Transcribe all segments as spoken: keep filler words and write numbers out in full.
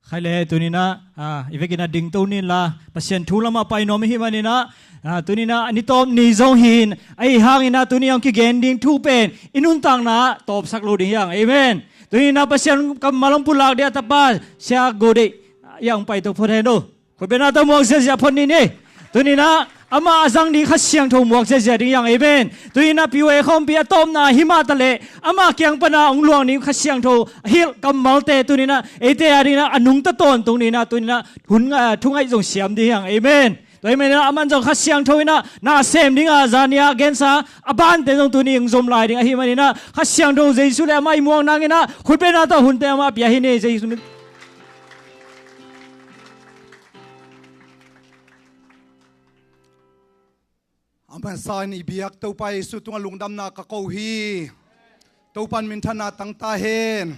Khai le tuninah, ah, i vekinah dingto ninla, Pasian thu lamah pai nuam i hih maninah, ah, tuninah ni tawp ni zong hin, ahi hanginah tuni hong kigen ding thu pen i nuntakna ah tawpsak lo ding hi hang. Amen. Tuninah Pasian kammal hong pulak ding a tapa, Sia Go Deih, ah, i hong paito phot hen uh. Khutbetna tawh muak ziazia phot ni ni. Tuninah amah a zang ding Kha Siangtho muak ziazia ding hi hang. Amen. Tuninah P Y A khawmpi a tawpna himah taleh amah kiang pana hong luang ding Kha Siangtho hilh kammalte tuninah eite a dinginah a nungta tawntung dinginah tuninah hun, ah, thungaih zong siam ding hi hang. Amen. Tua hi maninah aman zong Kha Siangtho inah na sem dinga zania gensa a bante zong tuni hong zom lai ding ahi maninah Kha Siangtho Jesu le amah i muak nanginah khutbetna tawh hunte amah pia hi ni. Jesu min. A hmasa in i biak Topa Jesu tungah lungdamna ka ko hi. Topan minthanna tang ta hen.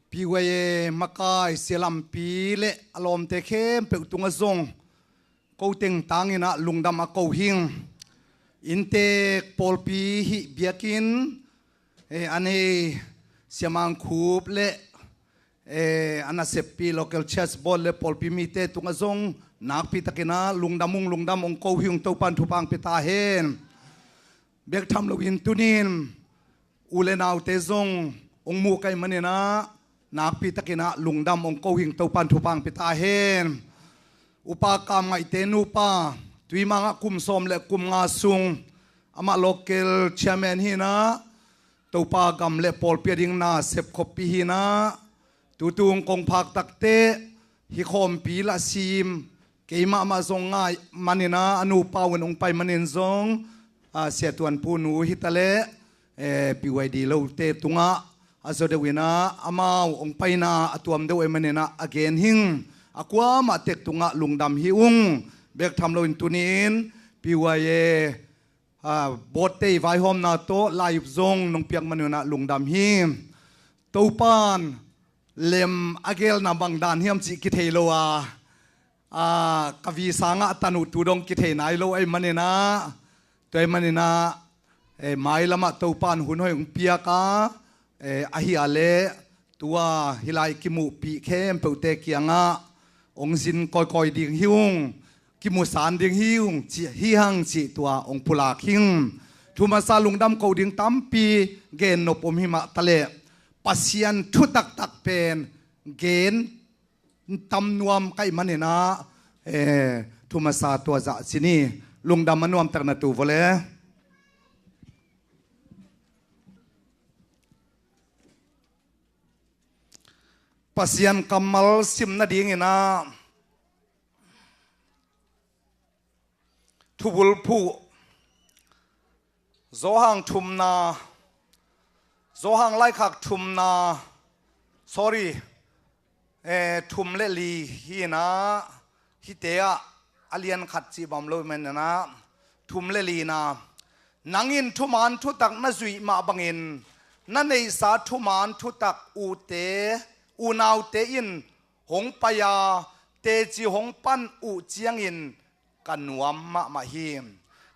P Y A makai Sia Lampi le a lawmte khempeuh tungah zong ko teng tanginah lungdam a ko hing. Inntek pawlpi hih biakinn, eh, a nei Sia Mang Khup le, eh, a naseppi local church board le pawlpi mite tungah zong nakpi takinah lungdam ung, lungdam ung ko hi ung, Topan thupha hong pia ta hen. Bek tham loin tunin u le naute zong hong muh ka hih maninah nakpi takinah lungdam hong ko hi ung, Topan thupha hong pia ta hen. Upa Kam Ngaihte nupa, tui mangah kum sawm le kum nga sung amah local chairman hinah, Topa gam le pawlpi a ding na sepkhoppih hinah, tutung kong phak takteh hih khawmpi lah sim keimahmah zong ngai maninah a nupa un hong pai manin zong, ah, Sia Tuan Pu nu hitaleh, eh, P Y D lote tungah a zaw deuh inah amau hong paina a tuam deuh ahi maninah a gen hing. A kuamah tek tungah lungdam hi ung. Bek tham loin tunin P Y A, ah, board te i vaihawmna tawh lai-up zong nong piak maninah lungdam hi. Topan lem a gelna bang dan hiam cih kithei lo a, ah, ka visa ngah tan uh tu dong kithei nai lo ahi maninah, tua ahi maninah, eh, mailamah Topan hun hoih hong piak a, eh, ahi a leh tua hih lai kimuhpih khempeuhte kiangah hong zin kawikawi ding hi ung, kimusan ding hi ung, cih hi hang cih tua hong pulak hing. Thu masa lungdam ko ding tampi gen nop om himah taleh Pasian thu taktak pen gen tam nuam ka hih maninah, eh, thu masa tua zah ci ni. Lungdam a nuamtak na tu vawle. Pasian kammal sim nadinginah Thubulphuh, Johan thumna, Johan laikhak thumna, sorry, eh, thum le li hinah, hihte ah a lian khat cih bang lo maninah, thum le lina, nang in thuman thutak na zuih mah bangin na neihsa thuman thutak ute, unaute in hong pai a, teci hong pan uh ciangin ka nuam mahmah hi.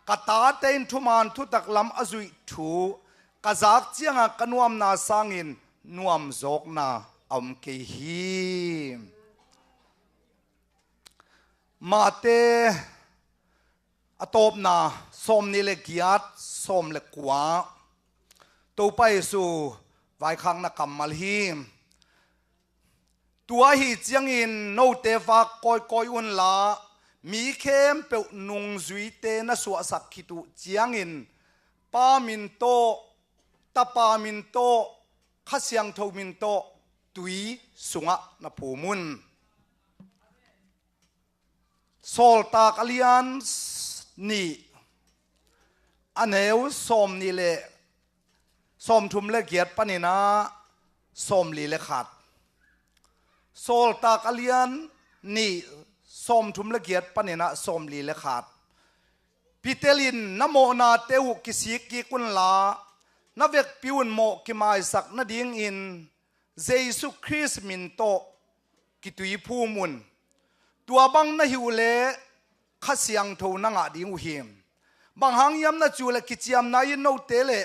Ka tate in thuman thutak lam a zuih thu ka zak cianga ka nuamna sangin nuamzawkna a om kei hi. Mate a tawpna sawm nih le giat, sawm le kua. Topa Jesu vaikhakna kammal hi. Tua ahi ciangin note vak kawikawi unla, mi khempeuh nungzuite na suahsak khit uh ciangin Pa min tawh, Tapa min tawh, Kha Siangtho min tawh tui sungah na phum un. Sawltak a lian nih, a neu sawm nih le sawm thum le giat paninah sawm li le khat. Sawltak a lian nih, sawm thum le giat paninah sawm li le khat. Peter in na mawhnate uh kisik kik unla, na vekpi un mawh kimaisak nadingin Jesu Khrist min tawh kitui phum un. Tua bang na hih uh leh Kha Siangtho na ngah ding uh hi. Bang hang hiam na cih uh leh kiciamna in note le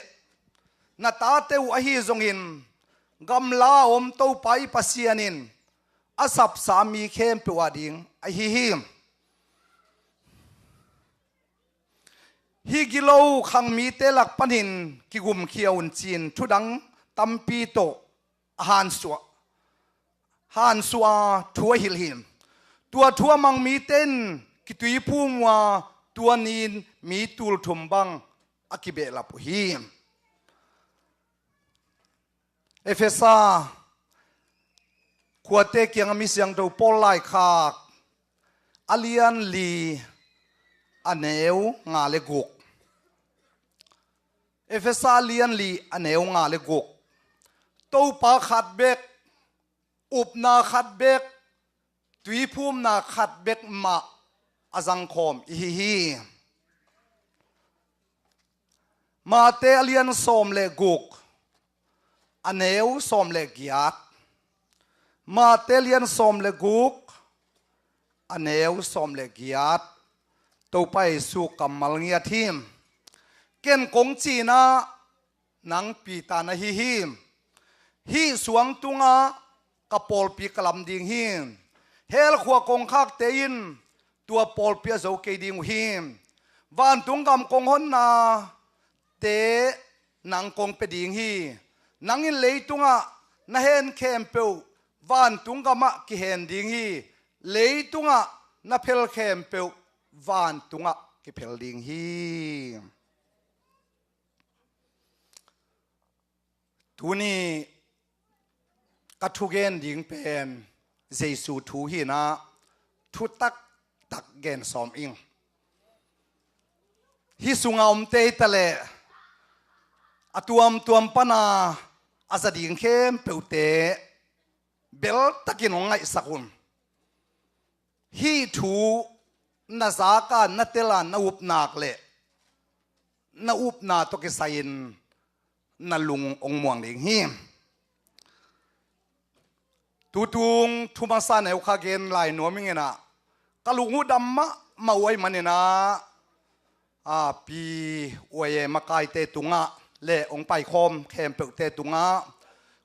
na tate uh ahi zongin gamla a om Topa i Pasian in a sapsa mi khempeuh ading ahi hi. Hih gilo khang mite lak panin kigumkhia un ci-in thudang tampi tawh a hansuah, hansuah thu a hilh hi. Tua thu a mang mite in kituiphum uh a, tua ni-in mi tulthum bang a kibehlap uh hi. Efesa khuate kiangah Misiangtho Paul laikhak a lian li, a neu nga le guk. Efesa a lian li, a neu nga le guk. Topa khat bek, upna khat bek, tuiphumna khat bek mah a zangkhawm i hi hi. Mate a lian sawm le guk, a neu sawm le giat. Mate a lian sawm le guk, a neu sawm le giat. Topa Jesu kammal ngiat hi. Ken kong ci-in ah nang Peter na hi hi. Hih suang tungah ka pawlpi ka lam ding hi. Hell khua kongkhakte in tua pawlpi a zo kei ding uh hi. Vantung gam kong honnate nang kong pia ding hi. Nang in leitungah na hen khempeuh vantung gamah kihen ding hi. Leitungah na phel khempeuh vantungah kiphel ding hi. Tuni ka thugen ding pen Jesu thu hi-in ah, thu taktak gen sawm ing. Hih sunga omte hi taleh a tuamtuam pana a za ding khempeuhte beltakin hong ngaihsak un. Hih thu na zak a, na tel a, na up nak leh na upna tawh kisai-in na lung hong muang ding hi. Tutung thu masa neu kha gen lai nuam ing in ah, ka lung uh dam mahmah uh ahih manin ah, a, Pi Uaye makaite tungah le hong paikhawm khempeuhte tungah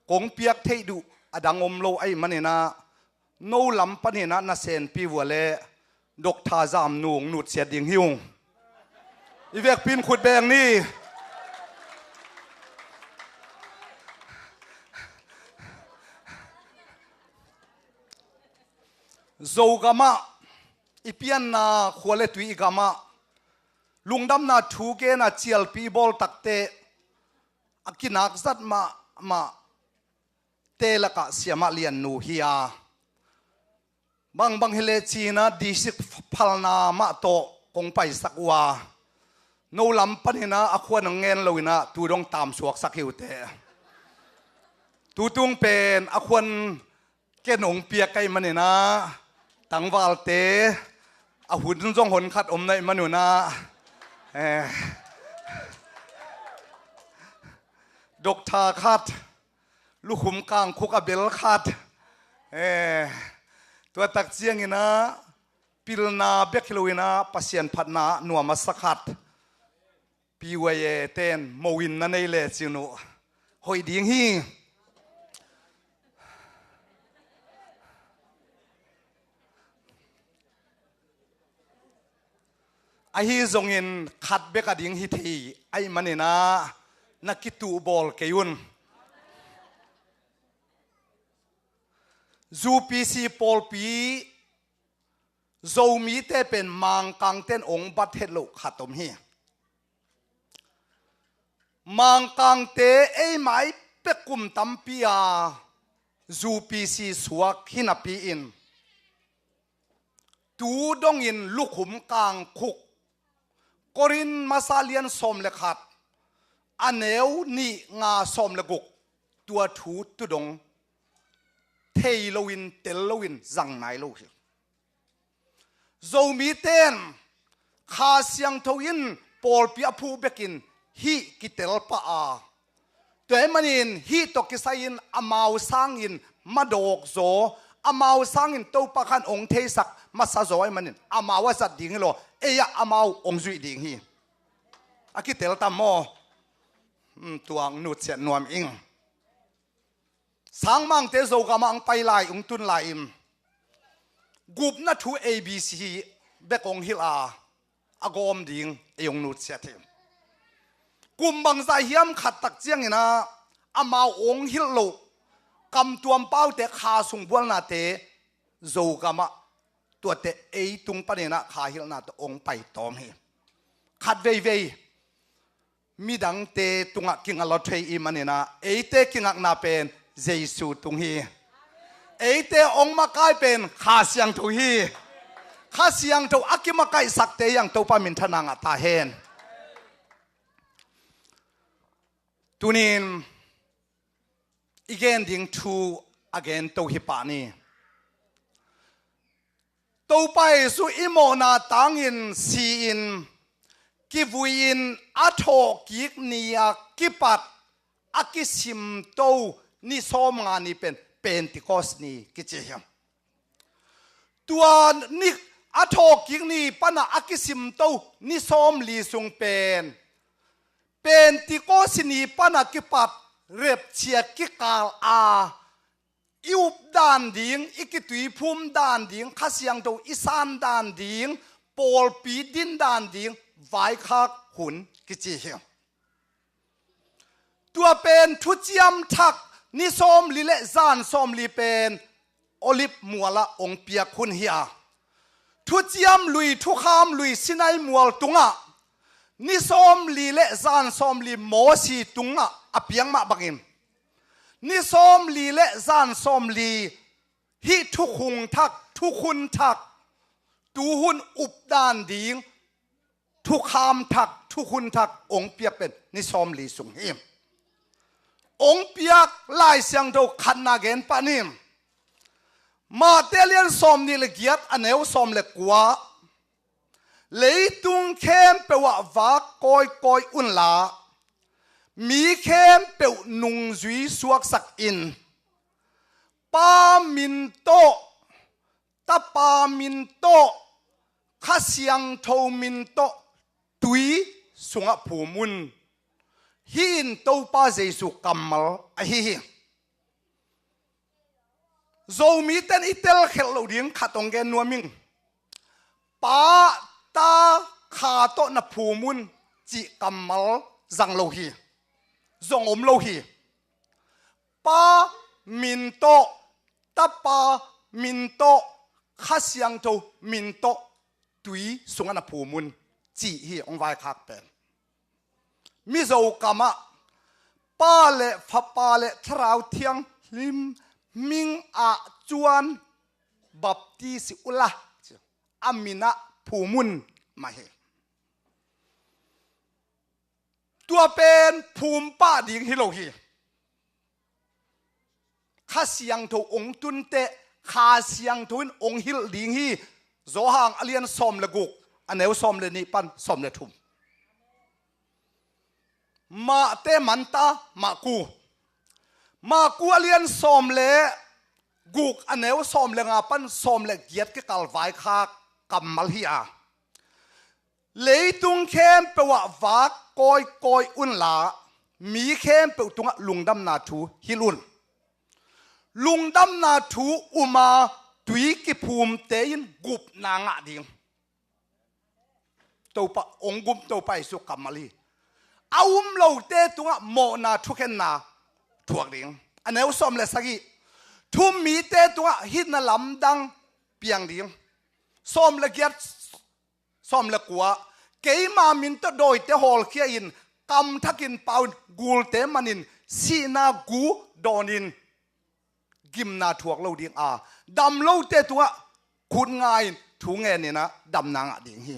kong piak theih duh a dang om lo ahih manin ah, no lam panin ah na senpi vua le Doctor Zam Nu hong nutsiat ding hi ung. I vekpi in khut beng ni. Zogamah, i pianna khua le tui i gamah lungdamna thu gen a cialpi i bawl takteh a kinak zat mahmah te lakah Siamah Lian Nu hi a, bangbang hi leh ci-in ah district phalna mah tawh kong paisak uh a, no lam panin ah a khuan hong ngen lo in ah tu dong tamsuaksak hi uh teh. Tutung pen a khuan ken hong piak ahih manin ah, tangvalte a hun zong honkhat om na hih man un ah, eh, Doctor khat, lukhum kangkhuk a bel khat, eh, tua tak ciangin ah pilna bek hi lo in ah Pasian phatna nuam a sa khat, Pi Uaye ten mo in na nei lecin uh hoih ding hi. Ahi zongin khat bek a ding hi thei ahih manin ah na kituh bawl kei un. U P C pawlpi Zomite pen Mangkangte in hong bat het loh khat om hi. Mangkangte eimah i pia kum tampi a U P C suak hi napi-in, tu dongin lukhum kangkhuk, Korin masa lian sawm le khat, a neu nih nga sawm le guk, tua thu tu dong thei loin, tel loin zang nai lo hi. Zomite in Kha Siangtho in pawlpi a phuh bekin hih kitel pah a, tua ahih manin hih tawh kisai-in amau sangin madawk zaw, amau sangin Topa khan hong theisak masa zaw ahih manin amau a zat ding hi lo, ei-ah amau hong zuih ding hi. A kitel tam maw? Hmm, tua hong nutsiat nuam ing. Sangmangte Zogamah hong pai lai, hong tun lai in, gupna thu A B C hi bek hong hilh a, a gawm ding ei hong nutsiat hi. Kum bangzah hiam khat tak ciangin ah amau hong hilh loh kamtuam paute kha sung bualnate Zogam ah tuate ei tung panin ah kha hilhna tawh hong pai tawm hi. Khat veivei midangte tungah kinga lo thei i hih manin ah eite kingakna pen Jesu tung hi. Eite hong makai pen Kha Siangtho hi. Kha Siangtho a kimakaihsakte hiang Topa minthanna ngah ta hen. Tunin i gen ding thu a gen to hi pah ni. Topa Jesu i mawhna tangin si-in kivui-in a thawhkik ni-a kipat a kisimto ni sawmnga ni pen Pentecost ni kici hi. Tua ni a thawhkik ni pana a kisimto ni sawmli sung pen Pentecost ni pana kipat repchiat kikal a i up dan ding, i kituiphum dan ding, Kha Siangtho i san dan ding, pawlpi din dan ding vaikhak hun kici hi. Tua pen thuciam thak ni sawmli le zan sawmli pen Olive mualah hong piak hun hi a, thuciam lui, thukham lui Sinai mual tungah ni sawmli le zan sawmli Mosi tungah a piak mah bangin ni sawmli le zan sawmli hih thukhun thak, thukhun thak, tuhun up dan ding, thukham thak, thukhun thak hong piak pen ni sawmli sung hi. Hong piak Lai Siangtho khatna gen pah ni. Mate lian sawmnih le giat a neu sawm le kua. Leitung khempeuh ah vak kawikawi unla, mi khempeuh nungzui suaksak in, Pa min tawh, Tapa min tawh, Kha Siangtho min tawh tui sungah phum un. Hih in Topa Jesu kammal ahi hi. Zomite in i telkhialh loh ding khat hong gen nuam ing. Pa, Ta, Kha tawh na phum un cih kammal zang lo hi. Zong om lo hi. Pa min tawh, Tapa min tawh, Kha Siangtho min tawh tui sungah na phum un cih hi hong vaikhak pen. Mizo kamah Pa le Fapa le Thlarau Thianghlim hming ah cuan baptis i ula, a min ah phum un mah hi. Tua pen phum pah ding hi lo hi. Kha Siangtho hong tun teh Kha Siangtho in hong hilh ding hi. Johan a lian sawm le guk, a neu sawm le nih pan sawm le thum. Mate, Manta, Maku. Maku a lian sawm le guk, a neu sawm le nga pan sawm le giat kikal vaikhak kammal hi a. Leitung khempeuh ah vak kawikawi unla, mi khempeuh tungah lungdamna thu hilh un. Lungdamna thu um a tui kiphumte in gupna ngah ding. Topa hong gum, Topa Jesu kammal hi. A um lote tungah mawhna thukhenna thuak ding. A neu sawm le sagih. Thum mite tungah hihna lamdang piang ding. Sawm le giat, sawm le kua. Keima min tawh dawite hawlkhia in, kamthakin pau in, gulte manin, sihna gu dawnin, gimna thuak lo ding a, dam lote tungah khut nga in thu ngen in ah damna ngah ding hi.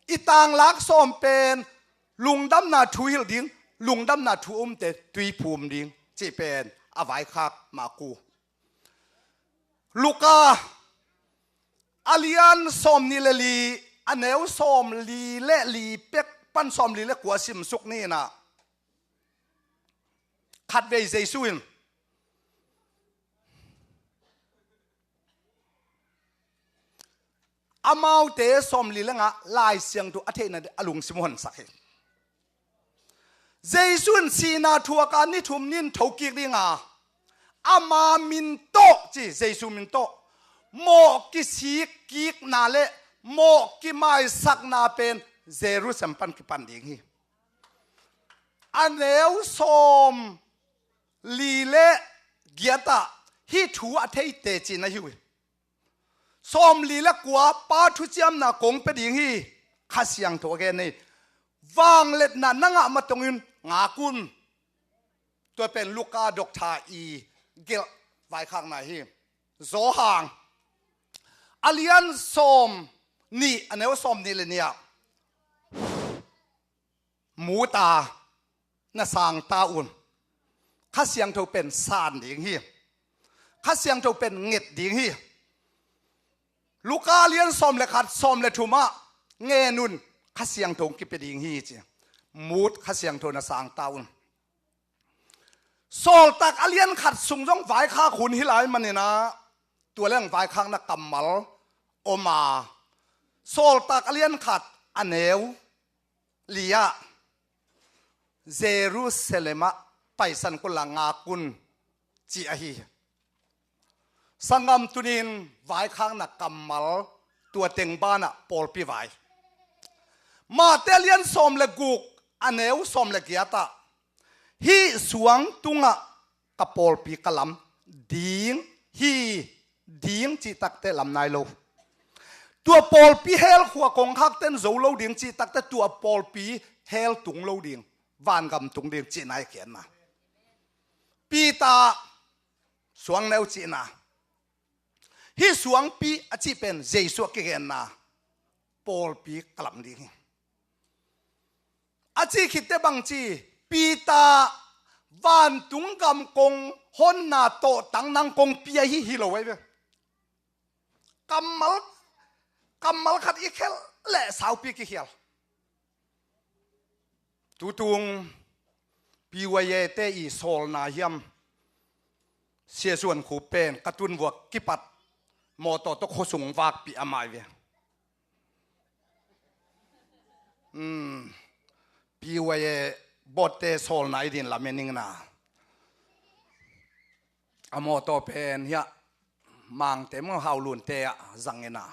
I tanglak sawm pen lungdamna thu hilh ding, lungdamna thu umte tui phum ding cih pen a vaikhak Maku. Luka a lian sawmnih le li, a neu sawmli le li pek pan sawmli le kua simsuk ni in ah, khatvei Jesu in amaute sawmli le nga Lai Siangtho a theihna a lungsim honsak hi. Jesu in sihna thuak a ni thum ni in thokik ding a, ama min tawh ci, Jesu min tawh mawh kisik kikna le mawh kimaisakna pen Jerusalem pan kipan ding hi. A neu sawm li le giat ah hih thu a thei teci na hi uh hi. Sawm li le kua Pa thuciamna kong pia ding hi, Kha Siangtho a gen hi. Vangliatna na ngah matongin ngak un. Tua pen Luka dawktha i gelh vaikhakna hi. Johan a lian sawm nih, a neu sawm nih le nih ah, mut a na sang ta un. Kha Siangtho pen san ding hi. Kha Siangtho pen nget ding hi. Luka lian sawm le khat, sawm le thum ah ngen un, Kha Siangtho kipia ding hi ci. Mut, Kha Siangtho na sang ta un. Sawltak a lian khat sung zong vaikhak hun hi lai manin ah, tua leng vaikhakna kammal om a, Sawltak a lian khat a neu li ah Jerusalem ah Paisan kul a ngak un ci ahi hi. Sanggam, tunin vaikhakna kammal tua teng banah pawlpi vai. Mate a lian sawm le guk, a neu sawm le giat ah, hih suang tungah ka pawlpi ka lam ding hi, ding cih takteh lam nai lo. Tua pawlpi hell khua kongkhakte'n zo lo ding cih takteh tua pawlpi hell tung lo ding, vangam tung ding cihna i khiatna. Peter, suang neu cihna. Hih suangpi a cih pen Jesu a kigenna, pawlpi ka lam ding hi. A cih khitteh bang ci, Peter, vantung gam kong honna tawhtang nang kong pia hi hi lo ahi ve. Kammal, kammal khat i khelh leh saupi kikhial. Tutung P Y A te i sawlna hiam, Sia Suan Khup pen ka tun vuak kipat mawtaw tawh khuasung vakpih a mai ve. Hmm. P Y A botte sawlna i din lamen ning na. A mawtaw pen hiah Mangte maw, Haulunte ah zangin a,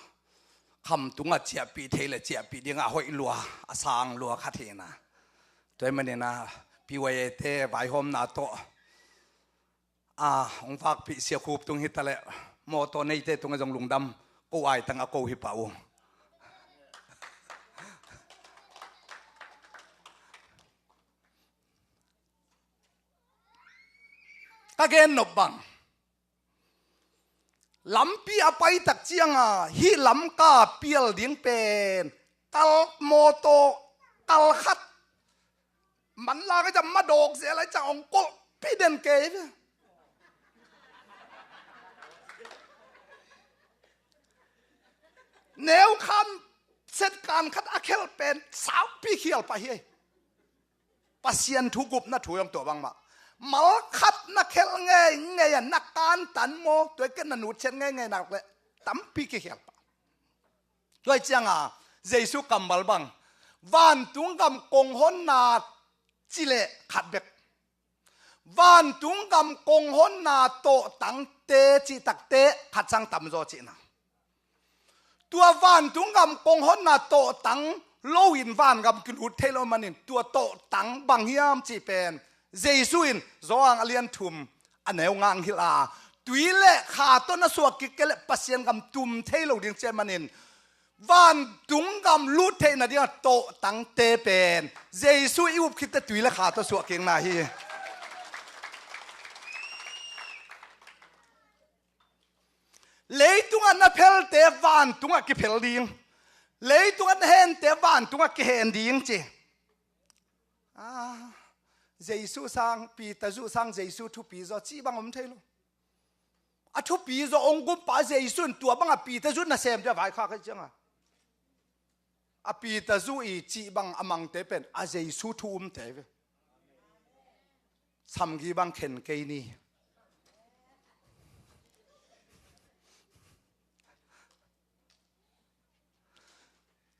khamtung a ciahpih thei le ciahpih ding a hoih lua, a sang lua khat hi na. Tua ahih manin a P Y A te vaihawmna tawh a hong vakpih Sia Khup tung hi ta leh, mawtaw neite tungah zong lungdam ko ai tang a ko hi pah uh. Ka gen nop bang, lampi a pai tak ciang a hih lamka pial ding pen kal, mawtaw kal khat manlang a ciang, madawk zel a ciang hong kolhpih den kei ve. Neu khan set kan khat a khelh pen saupi khial pah hi. Pasian thu gupna thu zong tua bangmah. Mal khat na khelh ngeingei a na kantan maw, tua i ken na nutsiat ngeingei nak leh tampi kikhial pah. Tua hi ciang a Jesu kammal bang, vantung gam kong honna ci leh khat bek. Vantung gam kong honna tawhtangte cih takteh khat sang tamzaw cihna. Tua vantung gam kong honna tawhtang loin vangam kilut thei lo manin tua tawhtang bang hiam cih pen Jesu in Johan a lian thum a neu nga hong hilh a, tui le kha tawh na suah kik kei leh Pasian gam tum thei lo ding ci ahih manin vantung gam lut theihna dingah tawhtangte pen Jesu i up khitteh tui le kha tawh suah kikna hi. Leitungah na phelte vantungah kiphel ding. Leitungah na hente vantungah kihen ding ci. Ah, Jesu sang, Peter zuh sang Jesu thupi zaw cih bang om thei lo. A thupi zaw hong gumpa Jesu in tua bangah Peter zuh nasem dia vaikhak hi cianga. A Peter zuh i cih bang a mangte pen a Jesu thu umte ve. Samgi bang khen kei ni.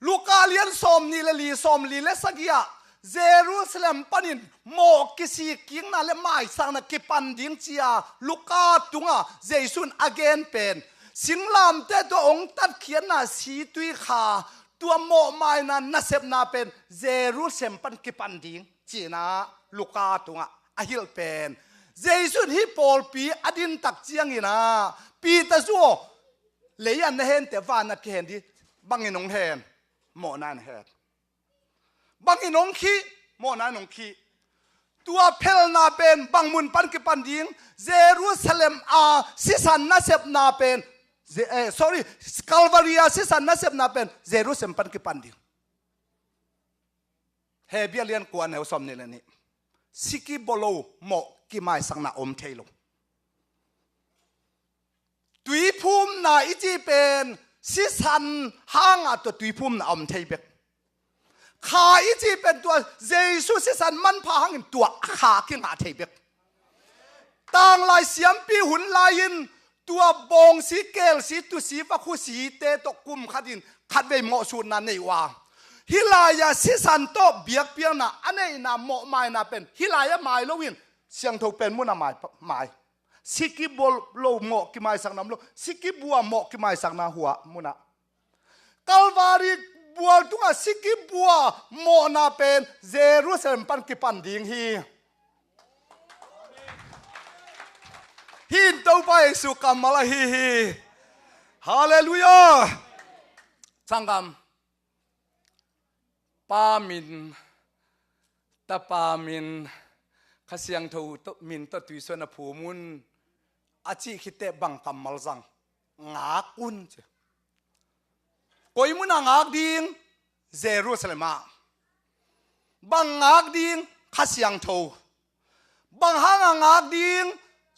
Luka lian sawm nih le li, sawm li le sagih ah Jerusalem panin mawh kisik kikna le maisakna kipan ding cia Luka tunga Jesu in a gen pen Singlamteh tua hong tatkhiatna, si tui kha, tua mawhmaina nasepna pen Jerusalem pan kipan ding, ci-in ah Luka tungah a hilh pen. Jesu in hih pawlpi a din tak ciangin ah, Peter, zu aw, lei-ah na hente, vanah kihen ding. Bangin hong hen? Mawhna in hen. Bangin hong khih? Mawhna in hong khih. Tua phelna pen bang mun pan kipan ding? Jerusalem a sisan nasepna pen, Je-, eh, sorry, Calvary a sisan nasepna pen Jerusalem pan kipan ding. Hebru a lian kua, neu sawmnih le nih. Si kibua lo mawh kimaisakna om thei lo. Tuiphumna i cih pen sisan hangah tua tuiphumna a om thei bek. Kha i cih pen tua Jesu sisan manpha hangin tua kha a kingah thei bek. Tanglai siampi hun lai-in tua bawngsi, kelsi, tusi, vakhusite tawh kum khatin khatvei mawhsutna nei uh a, hih lai-ah sisan tawh biakpiakna a neihna, mawhmaina pen hih lai-ah mai loin siangtho pen munah mai, mai. Si kibua lo mawh kimaisakna om lo. Si kibua mawh kimaisakna hua munah. Calvary bual tungah si kibua mawhna pen Jerusalem pan kipan ding hi. Hih in Topa Jesu kammal ahi hi. Halleluiah. Sanggam, Pa min, Tapa min, Kha Siangtho tawh, min tawh tuisuan a phum un, a cih khit teh bang kammal zang? Ngak un ci. Koi munah ngak ding? Jerusalem ah. Bang ngak ding? Kha Siangtho. Bang hangah ngak ding?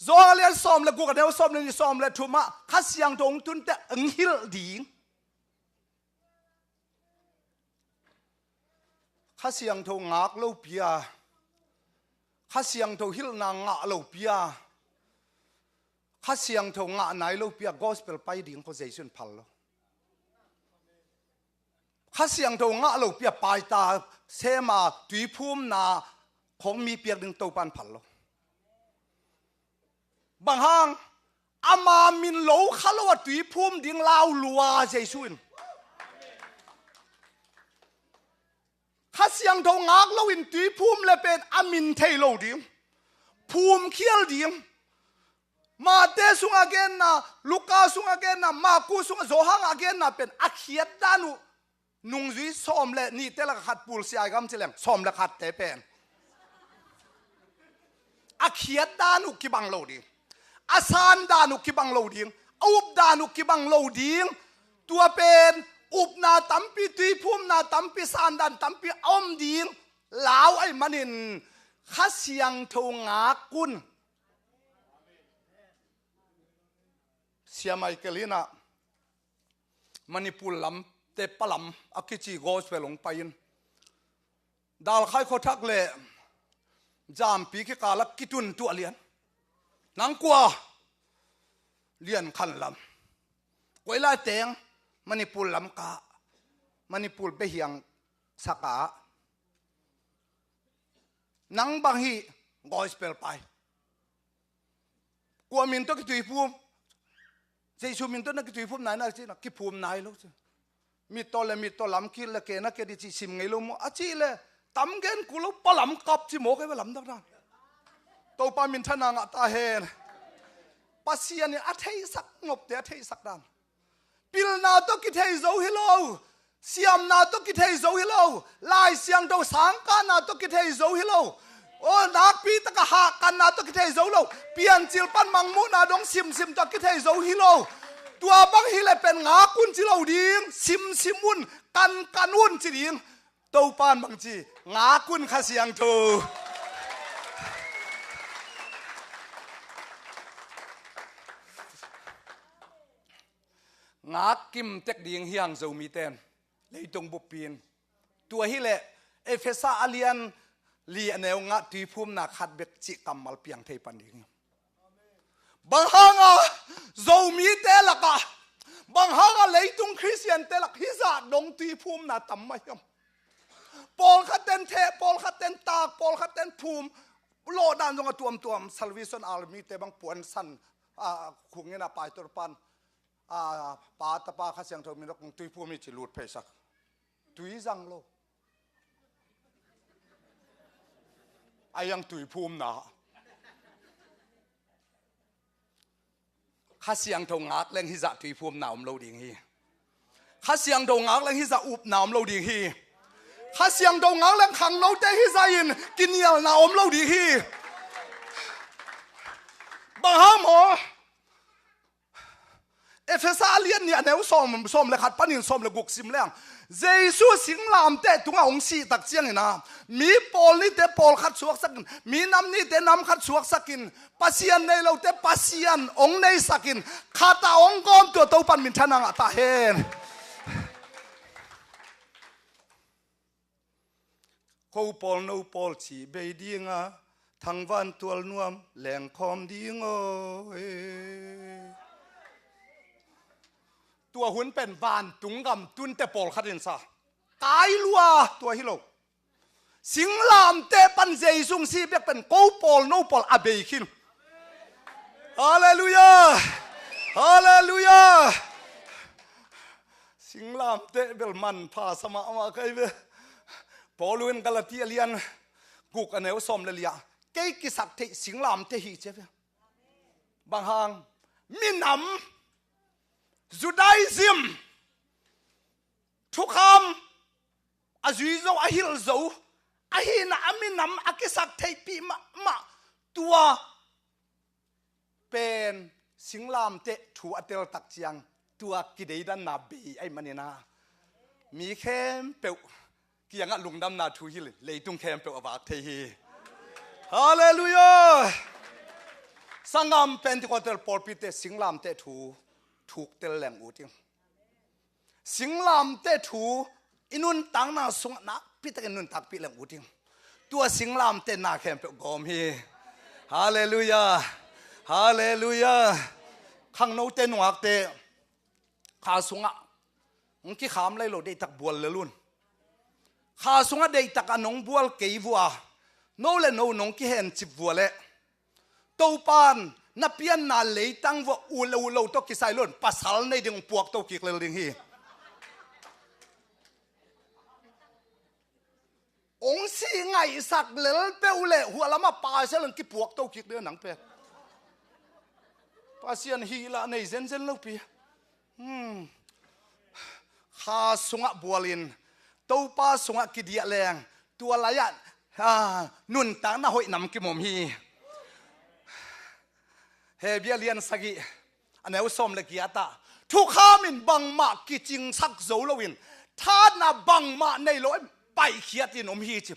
Johan a lian sawm le guk, a neu sawm le nih, sawm le thumah Kha Siangtho hong tun teh hong hilh ding. Kha Siangtho ngak lopi a, Kha Siangtho hilhna ngah lopi a, Kha Siangtho ngah nai lopi a gospel pai ding khawng Jesu in phal lo. Kha Siangtho ngah lopi a paita sem a tuiphumna khawng mi piak ding Topa in phal lo. Bang hang? Ama min lo kha lo a tuiphum ding lau lua Jesu in. Kha Siangtho ngak loin tuiphum le pen a min thei lo ding, phum khial ding. Mate sungah genna, Luka sungah genna, Marku sungah, Johan a genna pen a khiat dan uh, nungzui sawm le nihte lakah khat, pulsiai gam ci leng, sawm le khatte pen a khiat dan uh kibang lo ding, a san dan uh kibang lo ding, a up dan uh kibang lo ding. Tua pen upna tampi, tuiphumna tampi, san dan tampi a om ding lau ahih manin Kha Siangtho ngak un. Sia Michael in ah Manipur lamte palam a kici gospel hong pai in, Dalkhai khuathak le Jampi kikal a kitun tuah lian. Nang kua? Lian Khan Lam. Koi lai teng? Manipur lam ka, Manipur behiang saka. Nang bang hi? Gospel pai. Kua min tawh kituiphum? Jesu min tawh na kituiphum nai na ci na, kiphum nai lo ci. Mittaw le mittaw lam kil le ke na ke di ci sim ngei lo maw a cih le, tam gen kul lo, palam kap ci maw, kei va lamdang dan. Topa minthanna ngah ta hen. Pasian in a theihsak nopte a theihsak dan. Pilna tawh kithei zo hi lo. Siamna tawh kithei zo hi lo. Lai Siangtho sangkahna tawh kithei zo hi lo. Aw, nakpi takah hahkanna tawh kithei zo lo. Piancil pan mangmuhna dong simsim tawh kithei zo hi lo. Tua bang hi le pen ngak un ci lo ding. Simsim un, kankan un ci ding. Topa in bang ci? Ngak un Kha Siangtho. Ngak kimtek ding hi hang Zomite in, leitung buppi in. Tua hi leh Efesa a lian li a neu nga, tuiphumna khat bek cih kammal piang thei pan ding. Bang hanga Zomite lakah, bang hanga leitung Khristiante lak hizah dong tuiphumna tam mah hiam? Pawlkhat ten theh, pawlkhat ten tak, pawlkhat ten phum, lawhdan zong a tuamtuam, Salvation Army te bang puansan, a, khungin a paitor pan A, Pa, Tapa, Kha Siangtho min tawh kong tuiphum hi ci lut pheisak. Tui zang lo. A iang tuiphumna. Kha Siangtho ngak leng hizah tuiphumna om lo ding hi. Kha Siangtho ngak leng hizah upna om lo ding hi. Kha Siangtho ngak leng khangnote hizah in kinialna om lo ding hi. Bang hang maw? Efesa a lian nih a neu sawm, sawm le khat panin sawm le guk sim leng, Jesu singlamteh tungah hong sih tak ciangin a, mi pawl nite pawlkhat suaksakin, mi nam nite namkhat suaksakin, Pasian nei lote Pasian hong neisakin, khat ah hong gawm, tua Topan minthanna ngah ta hen. Ko pawl no pawl cih bei dinga, thangvan tual nuam lengkhawm ding aw e. Tua hun pen vantung gam tunte pawlkhat in sa. Kai lua tua hi lo. Singlamteh pan Jesu hong si bek pen ko pawl no pawl a bei khin. Halleluiah! Halleluiah! Singlamteh bel manpha sa mahmah kai ve. Paul in Galati a lian guk a neu sawm le li ah, kei kisaktheih singlamteh hi ci a ve. Bang hang? Minam, Judaism, thukham, a zui zo, a hilh zo, a hihna a minam a kisaktheihpih mahmah, tua pen singlamteh thu a tel tak ciang tua kideidanna bei ahih manin a, mi khempeuh kiangah lungdamna thu hilh in leitung khempeuh a vak thei hi. Halleluiah! Sanggam, Pentecost pawlpite singlamteh thu thuk tel leng ut ing. Singlamteh thu i nuntakna sungah nakpitakin nuntakpih leng ut ing. Tua singlamteh na khempeuh gawm hi. Halleluiah! Halleluiah! Khangnote nungakte kha sungah hong kikham lai lo, deihtak bual lel un. Kha sungah deihtak a nong bual kei vua, no le no nong kihencip vua leh Topan na pianna leitang vua u le u lo tawh kisai lo in pasal nei ding hong puakto kik lel ding hi. Hong sih ngaihsak lel peuh le hua lamah pasal in kipuakto kik ding nang pen. Pasian hih lah nei zenzen lopi. Hmm. Kha sungah bualin Topa sungah kidiah leng tua lai-ah, ah, nuntakna hoih nam kimom hi. Hebru a lian sagih a neu sawm le giat ah, thukham in bangmah kicingsak zo loin, thahatna bangmah nei lo in paihkhiat in om hi ci.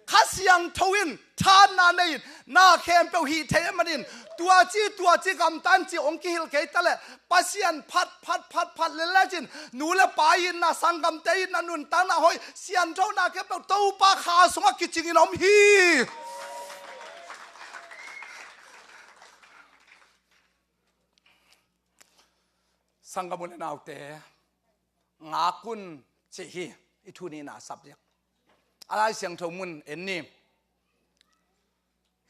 Kha Siangtho in thahatna nei in na khempeuh hih thei ahih manin, tua ci tua ci gamtan ci hong kihilh kei ta leh Pasian phat phat phat phat lel lecin, nu le pa itna, sanggamte itna, nuntakna hoih, sianthona khempeuh Topa kha sungah kicing in om hi. Sanggam u le naute, ngak un cih hi i thu nihna subject. A Lai Siangtho mun en ni.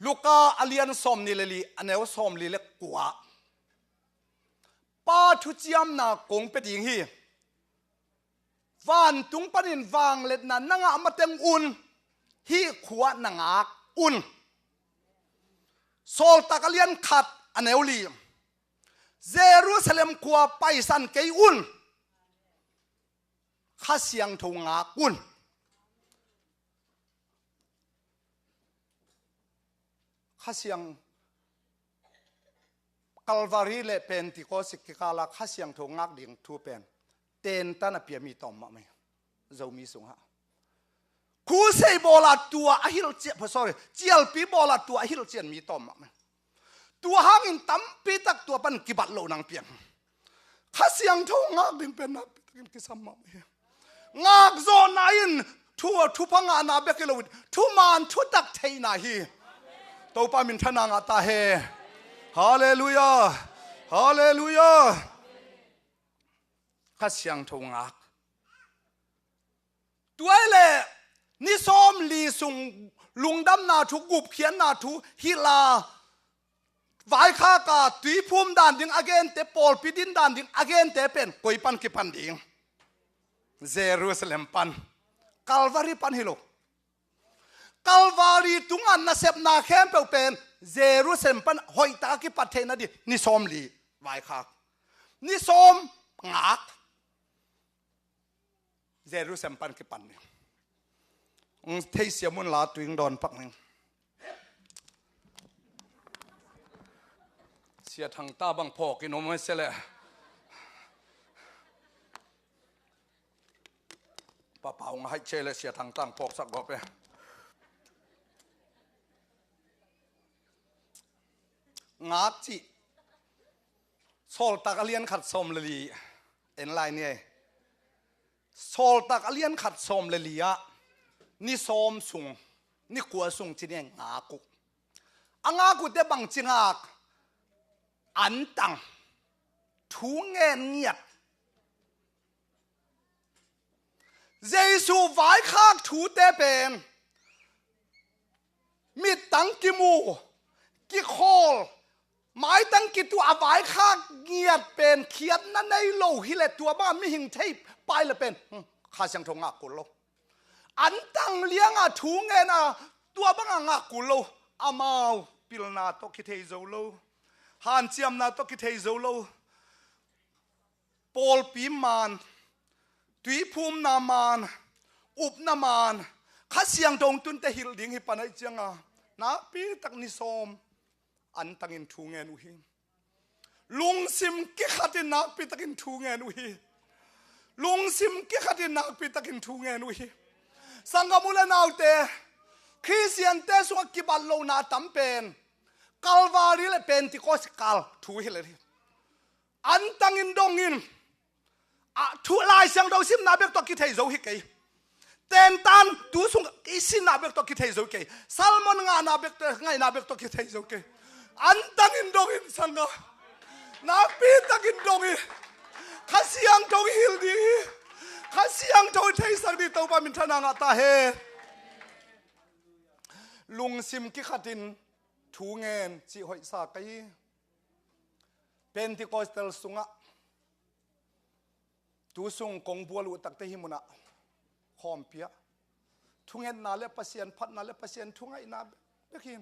Luka a lian sawmnih le li, a neu sawmli le kua. Pa thuciamna kong pia ding hi. Vantung panin vangliatna na ngah mateng un hih khua na ngak un. Sawltak a lian khat a neu li. Jerusalem khua paisan kei un. Kha Siangtho ngak un. Kha Siang, Calvary le Pentecost kikala Kha Siangtho ngak ding thu pen tentan a pia mi tawm mahmah hi. Zomi sungah Crusade bawla tua a hilhcian, sorry, cialpi bawla tua a hilhcian mi tawm mahmah. Tua hangin tampi tak tua pan kibat loh nang piang. Kha Siangtho ngak ding pen nakpi takin kisam mahmah hi. Ngak zawhna in thu, thupha ngahna bek hi loin thuman thutak theihna hi. Topa minthanna ngah ta hen. Halleluiah. Halleluiah. Kha Siangtho ngak. Tua hi leh ni sawmli sung lungdamna thu, gupkhiatna thu hilh a, vaikhak a tuiphum dan ding a gente, pawlpi din dan ding a gente pen koi pan kipan ding? Jerusalem pan. Calvary pan hi lo. Calvary tungah nasepna khempeuh pen Jerusalem pan hoihtak a kipat theihna ding ni sawmli vaikhak. Ni sawm ngak. Jerusalem pan kipan ni. Ong theisiam un la tuing dawn pak ning. Sia Thang ta bang phawk in om se le. Papa ong hai che le Sia Thang tang phawksak gawp e. Ngak cih. Sawltak a lian khat sawm le li en lai ni ei. Sawltak a lian khat sawm le li ah ni sawm sung, ni kua sung ci ni ei, ngak uh. A ngak uhte bangci ngak? Antang. Thu ngen ngiat. Jesu vaikhak thute pen mittang kimu, kikhawl, maitang kituah a vaikhak ngiat pen khiatna nei lo hi le tua banga mihing thei pai le pen, hmm, Kha Siangtho ngak kul lo. Antang lianga thu ngen a tua banga ngak kul lo. Amau pilna tawh kithei zo lo. Hanciamna tawh kithei zo lo. Pawlpi man, tuiphumna man, upna man, Kha Siangtho ong tunte hilh ding hi pan ahih cianga nakpi tak ni sawm antangin thu ngen uh hi. Lungsim kikhatin nakpi takin thu ngen uh hi. Lungsim kikhatin nakpi takin thu ngen uh hi. Sanggam u le naute, Khristiante sungah kibat lohna a tam pen Calvary le Pentecost kal thu hi le hi. Antangin dongin, a, thu Lai Siangtho simna bek tawh kithei zo hi kei. Tentan tu sung i sinna bek tawh kithei zo hi kei. Sermon ngahna bek tawh, ngaihna bek tawh kithei zo hi kei. Antangin dongin sangga. Nakpi takin dongin. Kha Siangtho i hilh ding hi. Kha Siangtho i theisak ding Topa minthanna ngah ta hen. Lungsim kikhatin thu ngen cih hoihsa ka hi. Pentecostal sungah tu sung kong bual uh takte hih munah khawmpi ah thungetna le Pasian phatna le Pasian thungaihna bek hi.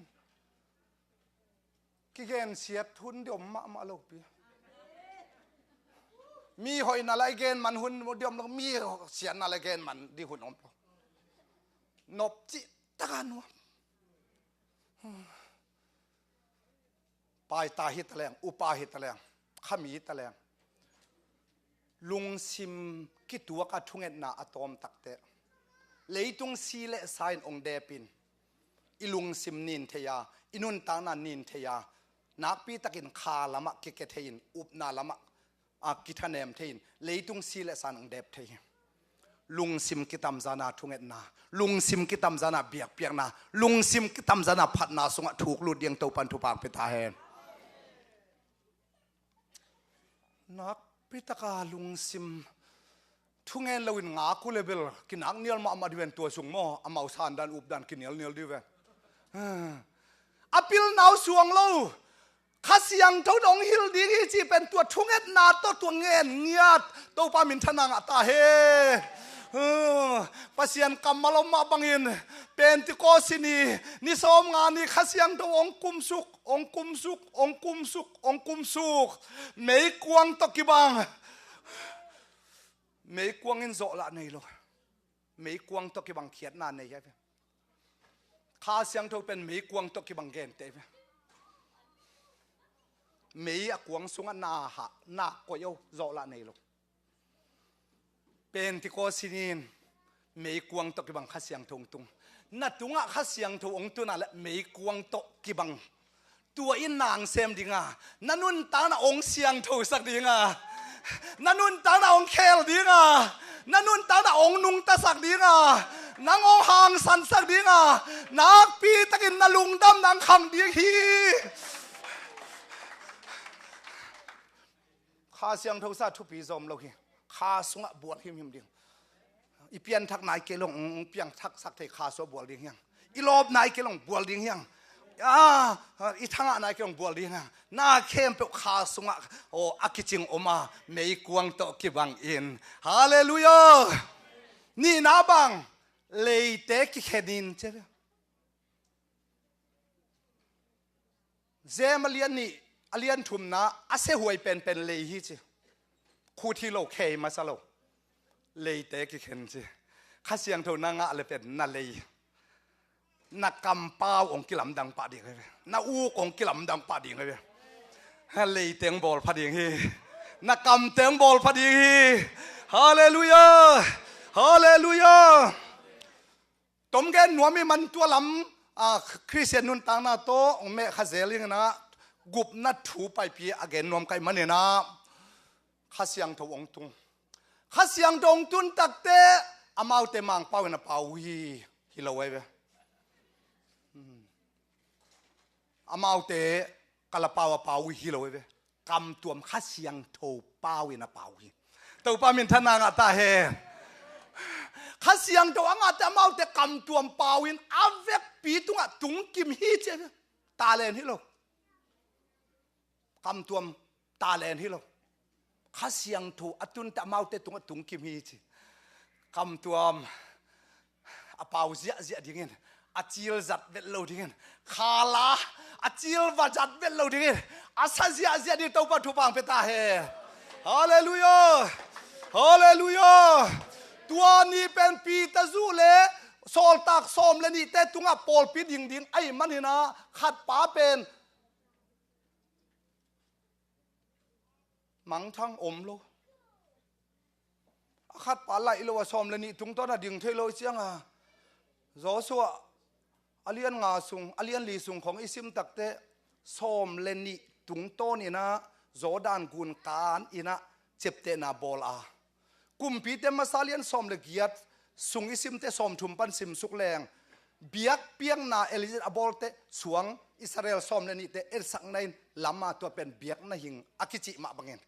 Kigensiat hun dih om mahmah lo pi. Mi hoihna lai gen man hun dih om lo, mi siatna lai gen man dih hun om lo. Nop cih taka nuam. Paita hi taleng, upa hi taleng, khami hi taleng, lungsim kituak a thungetna a tawm takte leitung si le sa in ong depin, i lungsim nin thei a, i nuntakna nin thei a, nakpi takin kha lamah kike thei in, upna lamah a kithanem thei in, leitung si le sa in ong dep thei hi. Lungsim kitamzana thungetna, lungsim kitamzana biakpiakna, lungsim kitamzana phatna sungah thuk lut ding Topan thupha pia ta hen. Nakpi taka lungsim thungen loin ngak uh le bel kinak nial mahmah dih ven tua sung maw, amau sandan updan kinialnial dih ven. A pilna uh suang lo. Kha Siangtho in ong hilh ding hi cih pen tua thungetna tawh tua ngen ngiat Topa minthanna ngah ta hen. Pasian kammal om mah bangin Pentecost ni, ni sawmnga ni Kha Siangtho ong kumsuk, ong kumsuk, ong kumsuk, ong kumsuk. Meikuang tawh kibang. Meikuang in zawhlah nei lo. Meikuang tawh kibang khiatna nei hi ve. Kha Siangtho pen meikuang tawh kibang gente hi ve. Mei a kuang sungah na hah, na koih o, zawhlah nei lo. Pentecost ni in meikuang tawh kibang Kha Siangtho ong tung. Na tungah Kha Siangtho ong tun a le meikuang tawh kibang. Tua in nang sem ding a, na nuntakna ong siangthosak ding a, na nuntakna ong khel ding a, na nuntakna ong nungtasak ding a, nang ong hangsansak ding a, nakpi takin na lungdam nang khang ding hi. Kha Siangtho sa thupi zom lo hi. Kha sungah bual himhim ding. I pianthak nai kei long, ong piangthaksak thei kha sungah bual ding hiang. I lawp nai kei long bual ding hiang. Ah, i thangah nai kei hong bual ding a, na khempeuh kha sungah, aw, a kicing om a, meikuang tawh kibang in. Halleluiah. Nihna bang, leite kikhen in ci. Jem a lian nih, a lian thumna, a siahuai penpen lei hi ci. Khut hi lo, khei masa lo. Leite kikhen ci. Kha Siangtho na ngah le pen na lei, na kampau hong kilamdang pah ding hi ve. Na uk hong kilamdang pah ding hi ve. Ha, leite hong bawl pha ding hi. Na kamte hong bawl pha ding hi. Halleluiah. Halleluiah. Tom gen nuam i man tua lam, a, Khristian nuntakna tawh hong meh kha zel ing a, gupna thu paipi a gen nuam ka hih manin a, Kha Siangtho hong tung. Kha Siangtho hong tun takte amaute Mangpau in a pau uh hi, hi lo ahi ve. Hmm. Amaute Kalapau a pau uh hi lo ahi ve. Kamtuam Kha Siangtho pau in a pau uh hi. Topa minthanna ngah ta hen. Kha Siangtho a ngahte amaute kamtuam pau in a vekpi tungah tungkim hi ci. Talent hi lo. Kamtuam talent hi lo. Kha Siangtho a tunte amaute tungah tungkim hi ci. Kamtuam a pau ziahziah dingin, a cil zat vet lo dingin, khala a cil va zat vet lo dingin, a sa ziahziah ding Topa thupha hong pia ta hen. Halleluiah. Halleluiah. Tua ni pen Peter zuh le sawltak sawm le nihte tungah pawlpi ding ding ahih manin a, khatpa pen mangthang om lo. A khatpa laih lo a sawm le nih tungtawn a ding thei lo ciang a, Joshua a lian nga sung, a lian li sung khong i sim takte, sawm le nih tungtawn in a Jordan gun kan in a ciaptehna bawl a, kumpite masa lian sawm le giat sung i simte sawm thum pan simsuk leng, biakpiakna Elijah a bawlte suang Israel sawm le nihte etsakna in lam a, tua pen biakna hing a kicih mah bangin,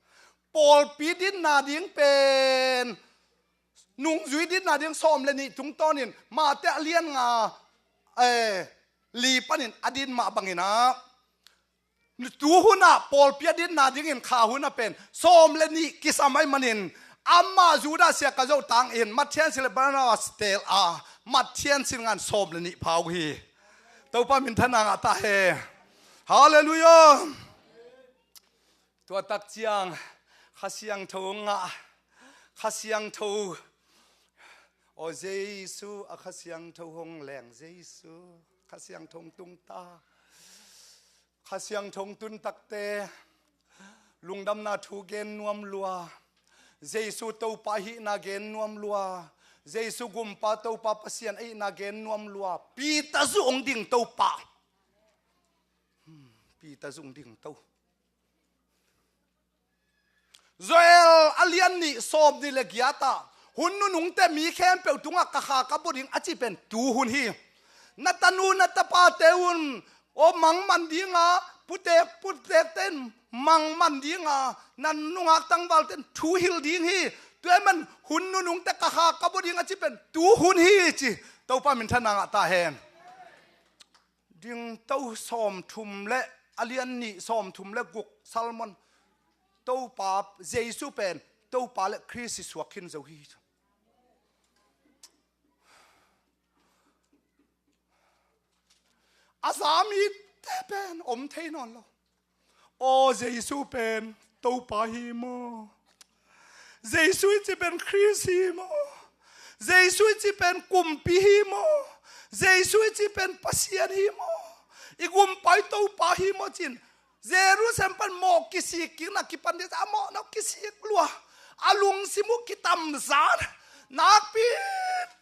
pawlpi dinna ding pen nungzui dinna ding sawm le nih tungtawnin Mate a lian nga, eh, li panin a din mah bangin a, tu hunah pawlpi a dinna dingin kha hunah pen sawm le nih kisam ahih manin, amah Judah sia ka zoh tangin Matthias le Barnabas teel a, Matthias in ngan sawm le nih pha uh hi. Topa minthanna ngah ta hen. Halleluiah. Tua tak ciang Kha Siangtho ngah, Kha Siangtho, aw Jesu, a Kha Siangtho hong leng, Jesu, Kha Siangtho hong tung ta. Kha Siangtho hong tun takte lungdamna thu gen nuam lua, Jesu Topa hihna gen nuam lua, Jesu Gumpa Topa Pasian ahihna gen nuam lua. Peter zuh hong ding to pah. Hmm, Peter zuh hong ding to. Joel a lian nih sawm nih le giat ah, hun nunungte mi khempeuh tungah ka kha ka bua ding a cih pen tu hun hi. Na tanu na tapate un aw mangman ding a, putek putekte in mangman ding a, na nungak tangvalte in thu hilh ding hi. Tua ahih man hun nunungte ka kha ka bua ding a cih pen tu hun hi ci. Topa minthanna ngah ta hen. Ding to sawm thum le, a lian nih sawm thum le guk, Solomon, Topa, Jesu pen Topa le Khrist i suak khin zo hi. A za mite pen om thei nawn lo. Aw, Jesu pen Topa hi maw? Jesu i ci pen Khrist hi maw? Jesu i ci pen Kumpi hi maw? Jesu i ci pen Pasian hi maw? I Gumpa i Topa hi maw cin, Jerusalem pan mawh kisik kikna kipan ding a, mawhna uh kisik lua. A lungsim uh kitamzan. Nakpi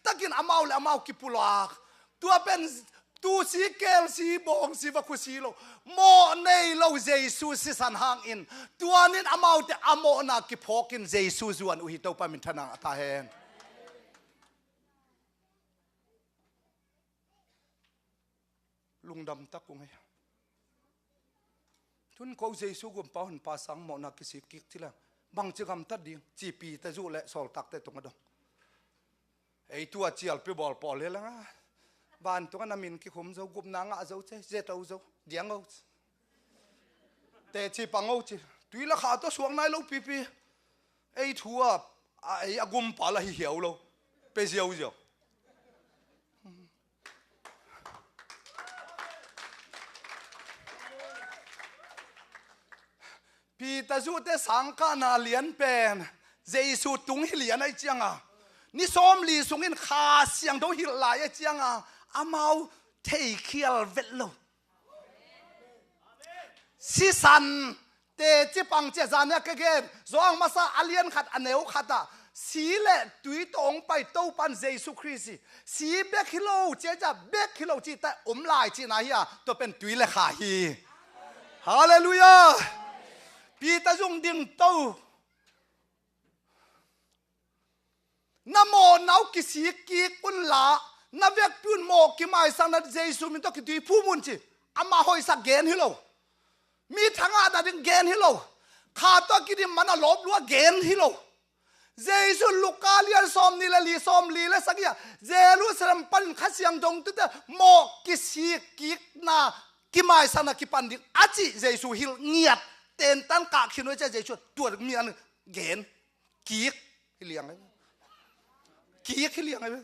takin amau le amau kipulak. Tua pen tusi, kelsi, bawngsi, vakhusi lo, mawh nei lo Jesu sisan hangin, tuanin amaute a mawhna kiphawkin Jesu zuan uh hi. Topa minthanna ngah ta hen. Lungdam tak uh ngei. Tun ko Jesu Gumpa Honpa sang mawhna kisik kik ci leng bangci gamtat ding, ci Peter zuh le sawltakte tungah dong. Ei tua cialpi bawl pawl hi leng a, Vantungah na min kikhum zo, gupna ngah zo, ce, zeto zo, diang o, teci pang o ci. Tui le kha tawh suak nai lo pipi. Ei thu a, a ei a gumpa la hi hiau lo. Pe ziauziau. Peter zuhte sangkahna lian pen Jesu tung hi lian ahi cianga, ni sawmli sungin Kha Siangtho hilh lai ahi cianga, amau theikhial vet lo. Sisan teci pang cia zania ka gen, Zawhang masa a lian khat a neu khatah si le tui tawh hong pai Topan Jesu Khrist hi. Si bek hi lo, cia cia bek hi lo cihta om lai cihna hi a, tua pen tui le kha hi. Halleluiah. Peter zung ding to. Na mawhna uh kisik kik unla, na vekpi un mawh kimaisakna Jesu min tawh kituiphum un ci. Amah hoihsak gen hi lo. Mi thangahna ding gen hi lo. Kha tawh kidim mana lawp lua gen hi lo. Jesu Luka lian sawmnih le li, sawmli le sagih ah Jerusalem panin Kha Siangtho tute mawh kisik kikna, kimaisakna kipan ding a cih Jesu hilh ngiat. Tentan kah khin uh a cia Jesu tua mi an gen. Kik hi liang ahi. Kik hi liang ahi.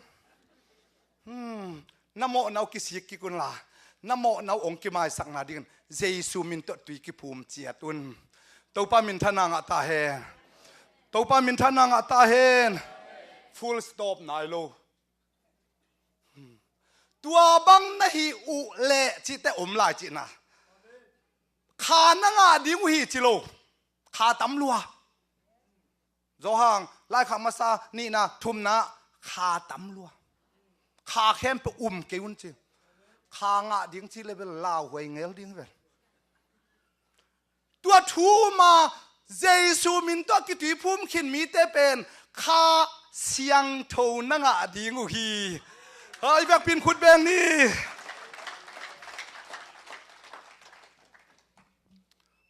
Hmm. Na mawhna uh kisik kik unla, na mawhna uh hong kimaisakna dingin Jesu min tawh tui kiphum ciat un. Topa minthanna ngah ta hen. Topa minthanna ngah ta hen. Full stop nai lo. Hmm. Tua bang na hi uh leh cihte om lai cihna. Kha na ngah ding uh hi ci lo. Kha tam lua. Zawhang, laikhak masa nihna, thumna, kha tam lua. Kha khempeuh um kei un ci. Kha ngah ding ci le bel lauhuai ngel ding vel. Tua thu ma Jesu min tawh kituiphum khin mite pen Kha Siangtho na ngah ding uh hi. Hai vekpin khut beng ni.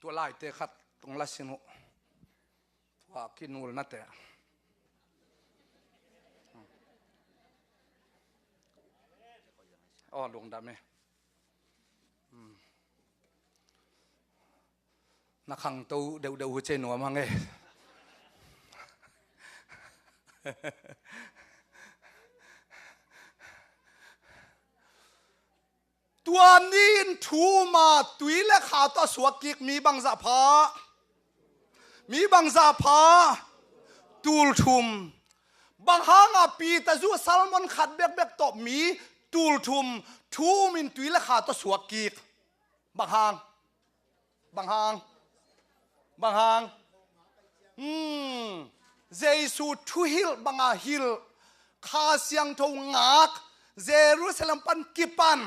Tua laite khat tung la sin uh. Tua kinulnate. Aw, lungdam e. Hmm. Na khangto deuhdeuh uh cei nuam hang e. Tua ni-in thu ma tui le kha tawh a suak kik mi bangzah pha? Mi bangzah pha? Tul thum. Bang hanga Peter zu sermon khat bekbek tawh mi tul thum thu um in tui le kha tawh suak kik? Bang hang? Bang hang? Bang hang? Hmm. Jesu thuhilh banga hilh, Kha Siangtho ngak, Jerusalem pan kipan,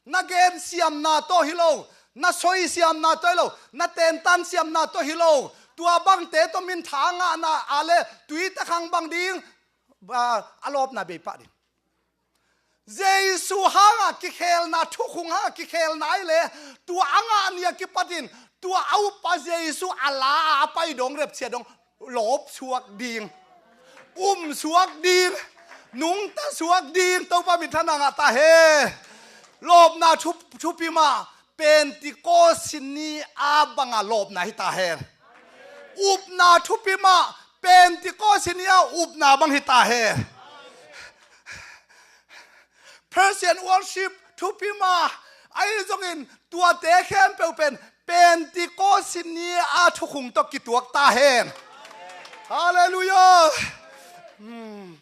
na gen siamna tawh hi lo, na soi siamna tawh hi lo, na tentan siamna tawh hi lo. Tua bangte tawh mintha ngahna a le tuite khang bang ding, a, a lawpna bei pah ding. Jesu hanga kikhelna, thukhung hanga kikhelna ahi le, tua a ngah ni a kipatin tua a upa Jesu a la a pai dong, repchia dong, lawp suak ding, um suak ding, nungta suak ding. Topa minthanna ngah ta hen. Lawpna thu, thupi mah Pentecost ni a banga lawpna hi ta hen. Upna thupi mah Pentecost ni a upna bang hi ta hen. Praise and worship thupi mah ahi zongin tuate khempeuh pen Pentecost ni a thukhung tawh kituak ta hen. Halleluiah. Hmm.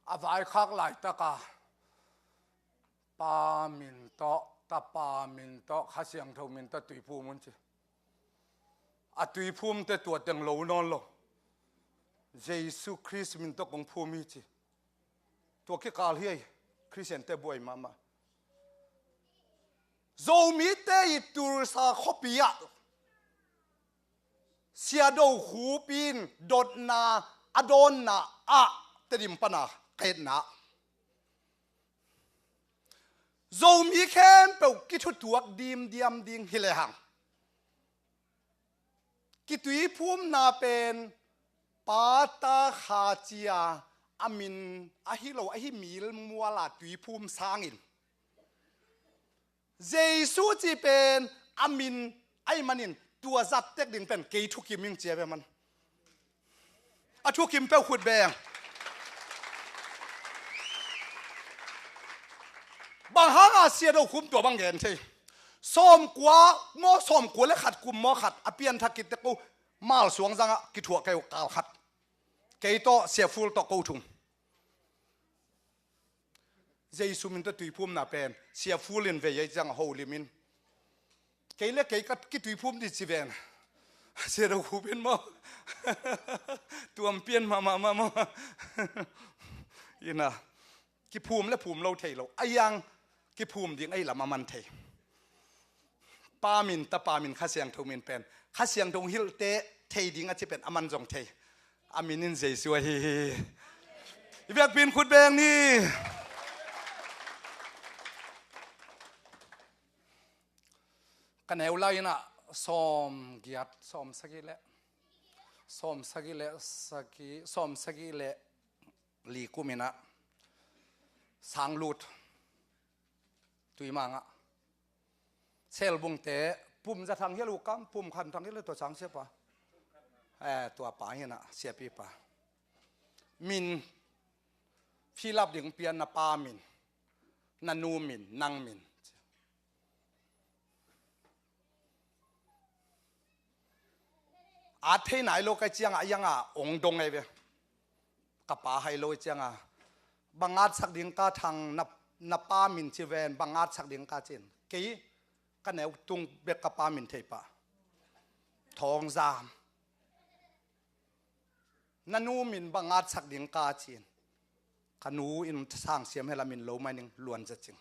A vaikhak laitaka Pa min tawh, Tapa min tawh, Kha Siangtho min tawh tuiphum un ci. A tuiphumte tua teng lo nawn lo. Jesu Khrist min tawh kong phum hi ci. Tua kikal hi ei, Khristiante buai mahmah. Zomite i Tulsa khuapi ah Siado Khup in dotna a dawnna ah Tedim pana ka etna, Zomi khempeuh kithutuak dimdiam ding hi lehang, kituiphumna pen Pa, Ta, Kha ci-a a min ahi lo, ahi mil muala tuiphum sangin Jesu cih pen a min ahih manin tua zat tek ding pen kei thukim ing ci a ve man. A thukim peuh khut beng. Bang hanga Sia Do Khum tua bang gen thei? Sawmkua maw, sawmkua le khat kum maw khat a pianthak kitek ko, Malsuang zangah kithuah kei uh kal khat. Kei tawh Sia Ful tawh ko thum. Jesu min tawh tuiphumna pen Sia Ful in vei ei ciang a holim in. Kei le kei ka kituiphum dih ci ven. Sia Do Khum in maw? Tuam pian mahmah maw? Ina, kiphum le phum lo thei lo. A iang kiphum ding ahi lam a man thei. Pa min, Tapa min, Kha Siangtho min pen Kha Siangtho hilhte thei ding a ci pen a man zong thei. A min in Jesu ahi hi. I biakpiin khut beng ni. Ka neu lai inah sawm giat, sawm sagih le, sawm sagih le sagih, sawm sagih le li kum inah sang lut Tuimang ah. Selbungte, Pum Za Thang hi lo, kam Pum Khan Thang hi lo, tua sang siapa. Eh, tua pa hi na, siapipa. Min, fill up ding pian, na pa min, na nu min, nang min. At thei nai lo ka cianga, a ianga ong dong ei ve. Ka pa hai lo i cianga, bang atsak ding ka Thang, na, na pa min ci ven, bang atsak ding ka cin. Kei ka neu tung bek ka pa min thei pah. Thawng Zam. Na nu min bang atsak ding ka cin. Ka nu in Sang Siam hela min lo mai ning, Luan Za Cing.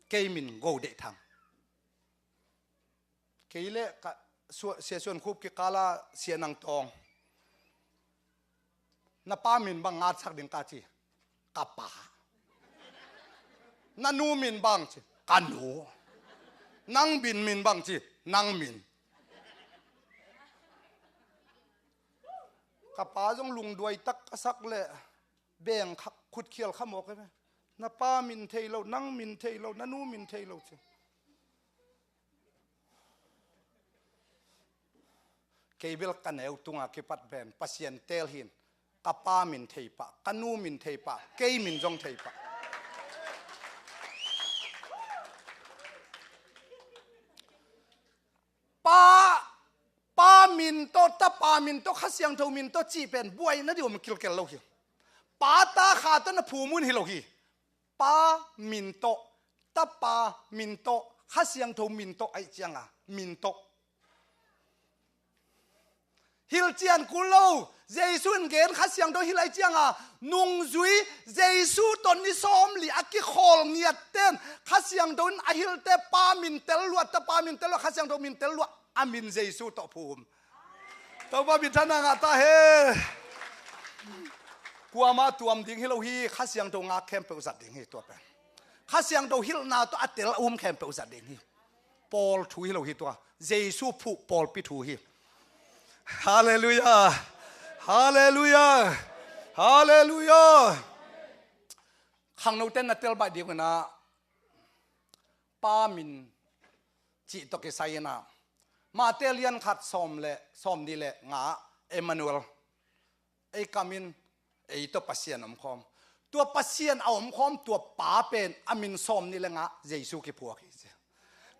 Kei min Go Deih Thang. Kei le ka Sua-, Sia Suan Khup kikala Sia Nang Tawng. Na pa min bang ngatsak ding ka ci? Ka pa. Na nu min bang ci? Ka nu. Nang min, min bang ci? Nang min. Ka pa zong lungduai tak a sak le beng kha, khutkhial kha mawk e. Na pa min thei lo, nang min thei lo, na nu min thei lo ci. Kei bel ka neu tunga kipat pen Pasian teel hin, ka pa min thei pah, ka nu min thei pah, kei min zong thei pah. Pa, pa min tawh, Tapa min tawh, Kha Siangtho min tawh cih pen buaina dih om kilkel lo hi. Pa, Ta, Kha tawh na phum un hi lo hi. Pa min tawh, Tapa min tawh, Kha Siangtho min tawh aih cianga, min tawh. Hilh cian kul lo, Jesu in gen Kha Siangtho hilh aih cianga, nungzui Jesu tawh ni sawm li a kikhawl ngiat ten, Kha Siangtho in a hilhte pa min tel luat, Tapa min tel luat, Kha Siangtho min tel luat, a min Jesu tawh phum. Topa min thanna ngah ta hen. Kuamah tuam ding hi lo hi, Kha Siangtho ngak khempeuh zat ding hi tua pen. Kha Siangtho hilhna tawh a tel a um khempeuh zat ding hi. Pawl thu hi lo hi tua. Jesu phuh pawlpi thu hi. Halleluiah. Halleluiah. Halleluiah. Khangnote na tel baih ding uh na, pa min cih tawh kisai inah, Mate lian khat sawm le, sawm nih le nga, Emmanuel. Ei kamin, ei tawh Pasian omkhawm. Tua Pasian a omkhawm, tua pa pen a min sawm nih le nga, Jesu kiphuak hi ci.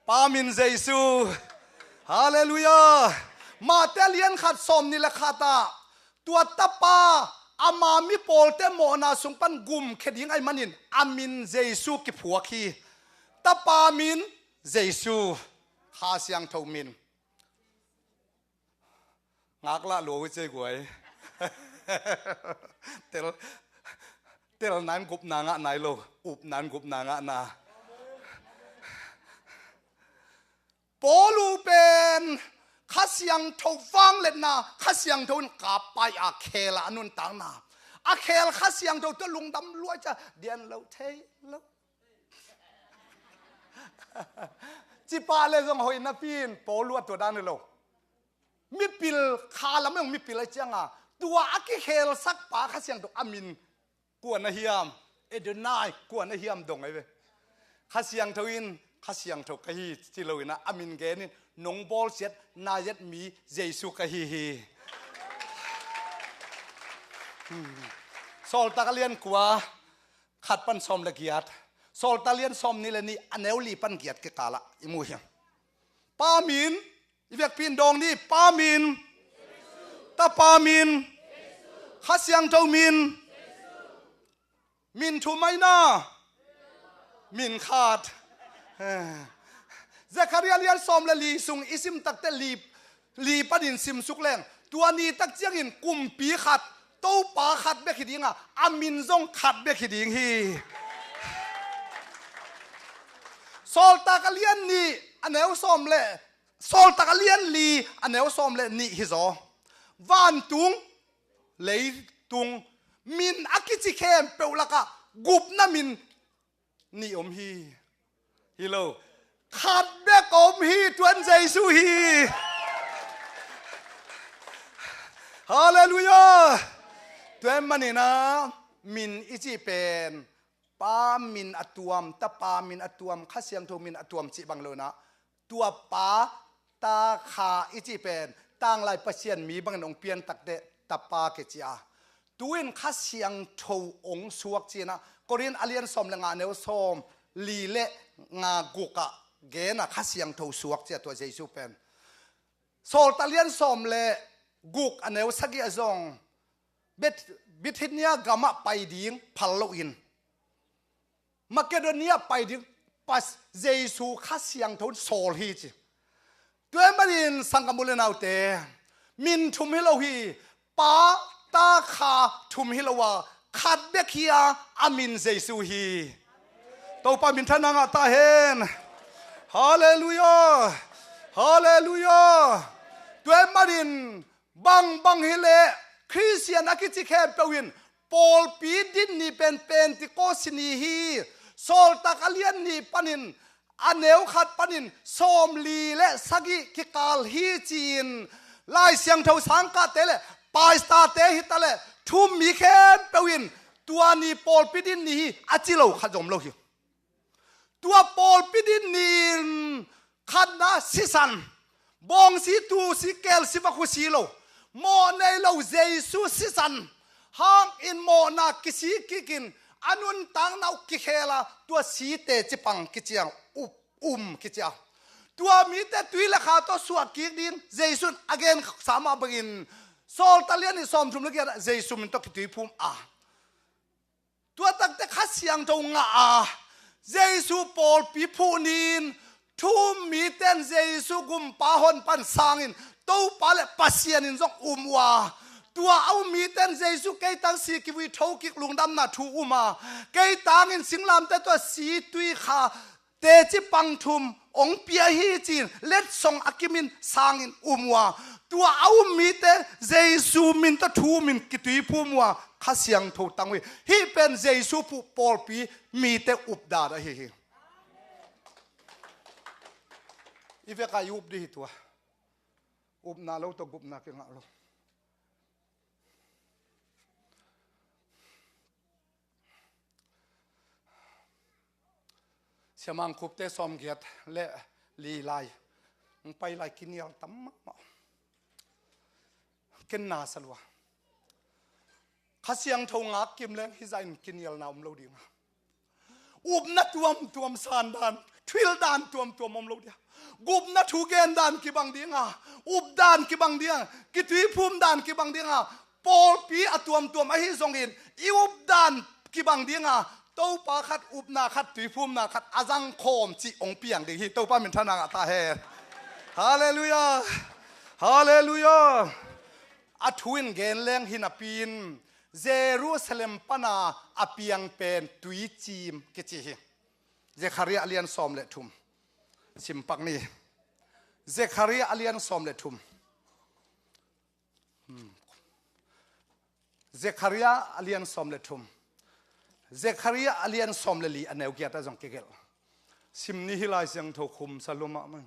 Pa min Jesu. Halleluiah. Mate lian khat sawm nih le khat ah, tua Tapa, ama mi pawlte mawhna sung pan gumkhia ding aih manin, a min Jesu kiphuak hi. Tapa min Jesu. Kha Siangtho min. Ngaklah lua uh cei guai. Tel, tel nan gupna ngah nai lo, up nan gupna ngah na. Paul uh pen Kha Siangtho vangliatna, Kha Siangtho in kappai a khel a nuntakna. A khel Kha Siangtho tawh lungdam luai ca dian lo thei lo. Cipah le zong hoih napi in Paul uh a tua dan hi lo. Mipil kha lam zong mipil aih cianga, tua a kikhelsak pa Kha Siangtho a min Kua na hiam? Adonai, kua na hiam dong ahi ve. Kha Siangtho in, Kha Siangtho ka hi ci lo in ah, a min gen in, nong bawlsiat Nazareth mi Jesu ka hi hi. Hmm. Sawltak a lian kua, khat pan sawm le giat. Sawltak a lian sawm nih le nih, a neu li pan giat kikal ah i mu hi. Pa min, i vekpi in dawng ni, Pa min, Tapa min, Kha Siangtho min, min thum ahi na, min khat. Zekhariah lian sawm le li sung i sim takte li, li panin simsuk leng, tua ni tak ciangin kumpi khat, Topa khat bek hi ding a, a min zong khat bek hi ding hi. Sawltak a lian nih, a neu sawm le, Sawltak a lian li, a neu sawm le nih hi zaw. Vantung, leitung, min a kici khempeuh lakah gupna min nih om hi. Hi lo. Khat bek om hi, tua in Jesu hi. Halleluiah. Tua ahih manin ah, min i cih pen, Pa min a tuam, Tapa min a tuam, Kha Siangtho min a tuam cih bang lo in ah, tua Pa, Ta, Kha i cih pen, tanglai Pasian mi bangin hong pian takte, Tapa kici a. Tu-in Kha Siangtho hong suak ci-in ah, Korin a lian sawm le nga, a neu sawm li le nga, guk ah gen a, Kha Siangtho suak ci a, tua Jesu pen. Sawltak lian sawm le guk, a neu sagih ah zong, Bit-, Bithynia gamah pai ding phal loin, Makedonia pai ding, Pas-, Jesu Kha Siangtho in sawl hi ci. Tua ahih manin sanggam u le naute, min thum hi lo hi, Pa, Ta, Kha thum hi lo a, khat bek hi a, a min Jesu hi. Topa minthanna ngah ta hen. Halleluiah. Halleluiah. Tua ahih manin, bangbang hi leh, Khristian a kici khempeuh in, pawlpi din ni pen Pentecost ni hi. Sawltak a lian nih panin, a neu khat panin sawmli le sagih kikal hi ci-in, Lai Siangtho sangkahte le, paistate hi ta le, thu-um mi khempeuh in, tua ni pawlpi din ni hi, a ci lo khat zong om lo hi. Tua pawlpi din ni-in khatna sisan, bawngsi, tuusi, keelsi, vakhu si lo, mawh nei lo Jesu sisan hangin mawhna kisik kikin a nuntakna uh kikhel a, tua si teci pang kici a, up, um kici a. Tua mite tui le kha tawh suah kik ding Jesu in a gensa mah bangin, Sawltak lian nih sawmthum le giat ah Jesu min tawh kitui phum a. Tua takte Kha Siangtho ngah a, Jesu pawlpi phuh ni-in, thu-um mite in Jesu gumpa honpa in sangin, Topa le Pasian in zong um uh a. Tua a um mite in Jesu kei tang si kivui thokik lungdamna thu um a, kei tangin singlamteh tawh si, tui, kha, teci pang thum hong pia hi ci-in, letsong a kimin sangin um uh a. Tua a um mite Jesu min tawh thu-um in kitui phum uh a, Kha Siangtho tang uh hi. Hih pen Jesu phuh pawlpi mite updan ahi hi. I vekpi-a i up ding hi tua. Upna lo tawh gupna kingah lo. Siamang Khupte sawmgiat le li lai, hong pai lai kinial tam mahmah. Ken na sa lua. Kha Siangtho ngak kim leng hih zah in kinialna om lo ding a. Upna tuamtuam san dan, thuhilh dan tuamtuam om lo ding a. Gupna thu gen dan kibang ding a, up dan kibang ding a, kitui phum dan kibang ding a, pawlpi a tuamtuam ahi zongin i up dan kibang ding a, Topa khat, upna khat, tuiphumna khat a zangkhawm cih hong piang ding hi. Topa minthanna ngah ta hen. Halleluiah. Halleluiah. A thu in gen leng hi napi-in, Jerusalem pana a piang pen tuicim kici hi. Zekhariah a lian sawm le thum. Simpak ni. Zekhariah a lian sawm le thum. Hmm. Zekhariah a lian sawm le thum. Zekhariah a lian sawm le li, a neu giat ah zong kigelh. Sim ni hi, Lai Siangtho khum sa lua mahmah.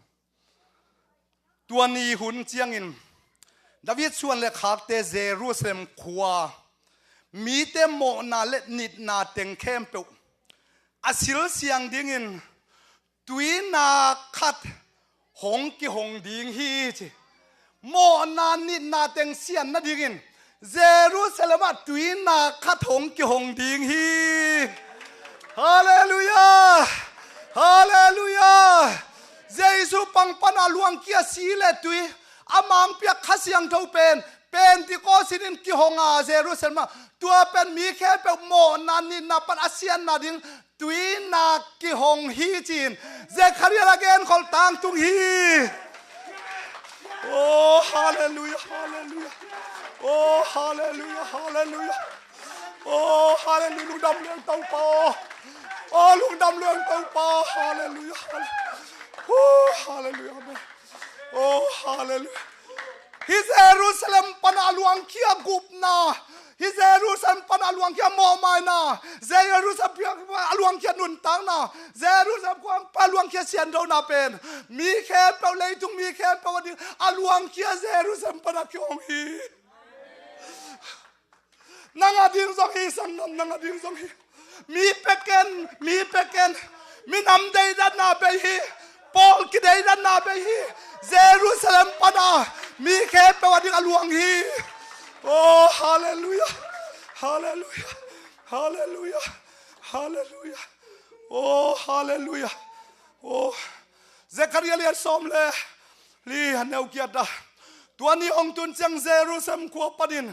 Tua ni hun ciangin David suan le khakte Jerusalem khua mite mawhna le nitna teng khempeuh a silsiang dingin tuina khat hong kihong ding hi ci. Mawhna nitna teng sian nadingin Jerusalem ah tuina khat hong kihong ding hi. Halleluiah! Halleluiah! Jesu pang pana luangkhia si le tui a mangpiak Kha Siangtho pen Pentecost in kihong a Jerusalem ah, tua pen mi khempeuh mawhna nitna pan a sianna ding tuina kihong hi ci-in Zekhariah a genkhol tangtung hi. Oh, halleluiah, halleluiah. Oh, halleluiah, halleluiah. Oh, halleluiah, lungdam leng Topa aw. Oh, lungdam leng Topa aw. Halleluiah, halleluiah. Oh, halleluiah, amen. Oh, halleluiah. Hih Jerusalem pana a luangkhia gupna, hih Jerusalem pana a luangkhia mawhmaina, Jerusalem pana a luangkhia nuntakna, Jerusalem pana a luangkhia siantona pen mi khempeuh, leitung mi khempeuh a ding a luangkhia Jerusalem pana kihong hi. Nang a ding zong hi, sanggam, nang a ding zong hi. Mi peken, mi peken. Minam deidanna bei hi. Pawl kideidanna bei hi. Jerusalem pana mi khempeuh a ding a luang hi. Oh, halleluiah. Halleluiah. Halleluiah. Halleluiah. Oh, halleluiah. Oh, Zekhariah lian sawm le li a neu giat ah, tua ni hong tun ciang Jerusalem khua panin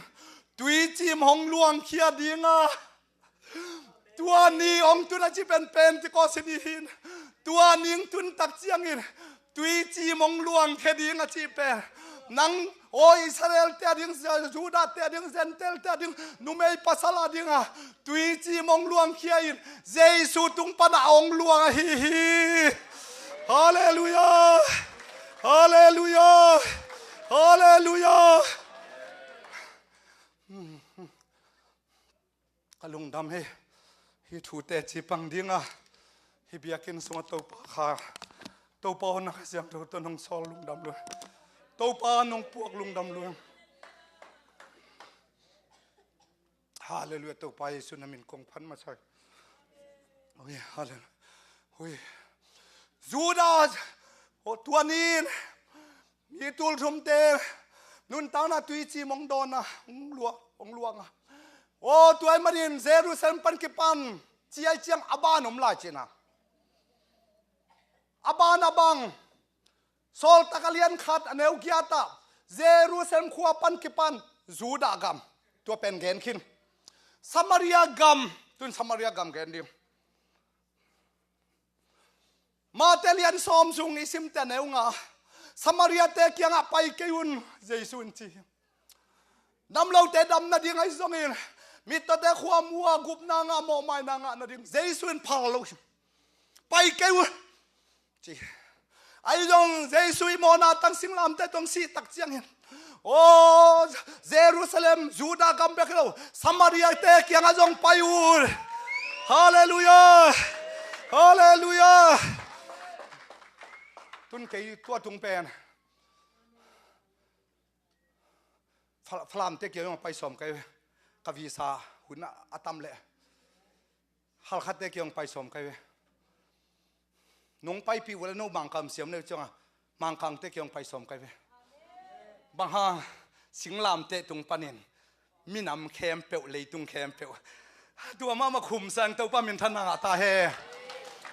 tuicim hong luangkhia ding a, tua ni hong tun a cih pen Pentecost ni hi in, tua ni hong tun tak ciangin tuicim hong luangkhia ding a cih pen nang, aw Israel te a ding, Judah te a ding, Gentile te a ding, numei pasal a ding a tuicim hong luangkhia in Jesu tung pana hong luang ahi hi. Halleluiah. Halleluiah. Halleluiah. Ka lungdam hi. Hih thute ci pang ding a, hih biakinn sungah Topa Kha, Topa hon a Kha Siangtho tawh nong sawl, lungdam lua. Topa nong puak, lungdam lua. Halleluiah, Topa Jesu na min kong phat masa hi. Ui, halleluiah. Ui. Judah, aw tua ni in mi tulthumte nuntakna tuicim hong dawn a, hong luang, hong luang a. Aw tua ahih manin Jerusalem pan kipan ciai ciang a ban om lai cihna. A ban a bang, Sawltak a lian khat a neu giat ah, Jerusalem khua pan kipan Judah gam, tua pen gen khin. Samaria gam, tun Samaria gam gen ding. Mate lian sawm sung i simte a neu nga, Samaria te kiangah pai kei un, Jesu in ci hi. Damlote dam nading ahi zongin, mittawte khua mu a gupna ngah, mawhmaina ngah nading Jesu in phal lo hi. Pai kei un, ci. Ahi zong Jesu i mawhna tang singlamteh tawh hong sih tak ciangin, aw Jerusalem, Judah gam bek hi lo, Samaria te kiangah zong pai un. Halleluiah. Halleluiah. Tun kei tua tung pen Fa-, Falamte kiang hong pai sawm kai ve. Ka visa hun a, a tam leh. Halkhatte kiang hong pai sawm kai ve. Nong paipih uh leh no Mangkang siam leh ciangah Mangkangte kiang hong pai sawm kai ve. Bang hang, singlamteh tung panin minam khempeuh, leitung khempeuh, tua mahmah khum sang Topa minthanna ngah ta hen.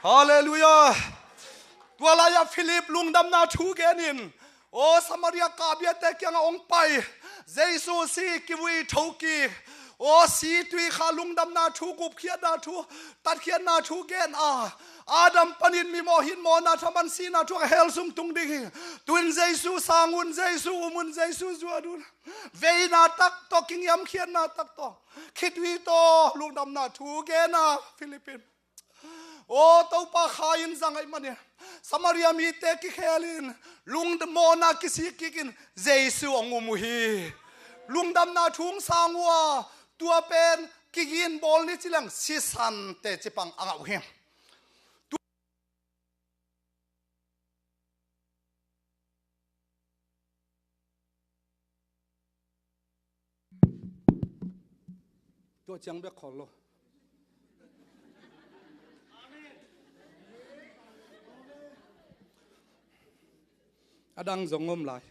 Halleluiah. Tua lai-ah Philip lungdamna thu genin, aw Samaria kahbiate kiangah hong pai. Jesu si kivui thokik, aw si tui kha, lungdamna thu, gupkhiatna thu, tatkhiatna thu gen a, Adam panin mimawh, hinmawhna, thaman sihna thu a hell sung tung ding hi. Tuin Jesu sang un, Jesu um un, Jesu zuan un. Veina tak tawh, kingiamkhiatna tak tawh, khitui tawh lungdamna thu gen a Philip in, aw Topa Kha in zang ahih manin Samaria mite kikhelin, lungdam, mawhna kisik kikin Jesu hong um uh hi. Lungdamna thu hong sang uh a, tua pen kigin bawl ni ci leng sisan teci pang a ngah uh hi. Tua ciang bek khol lo. A dang zong om lai.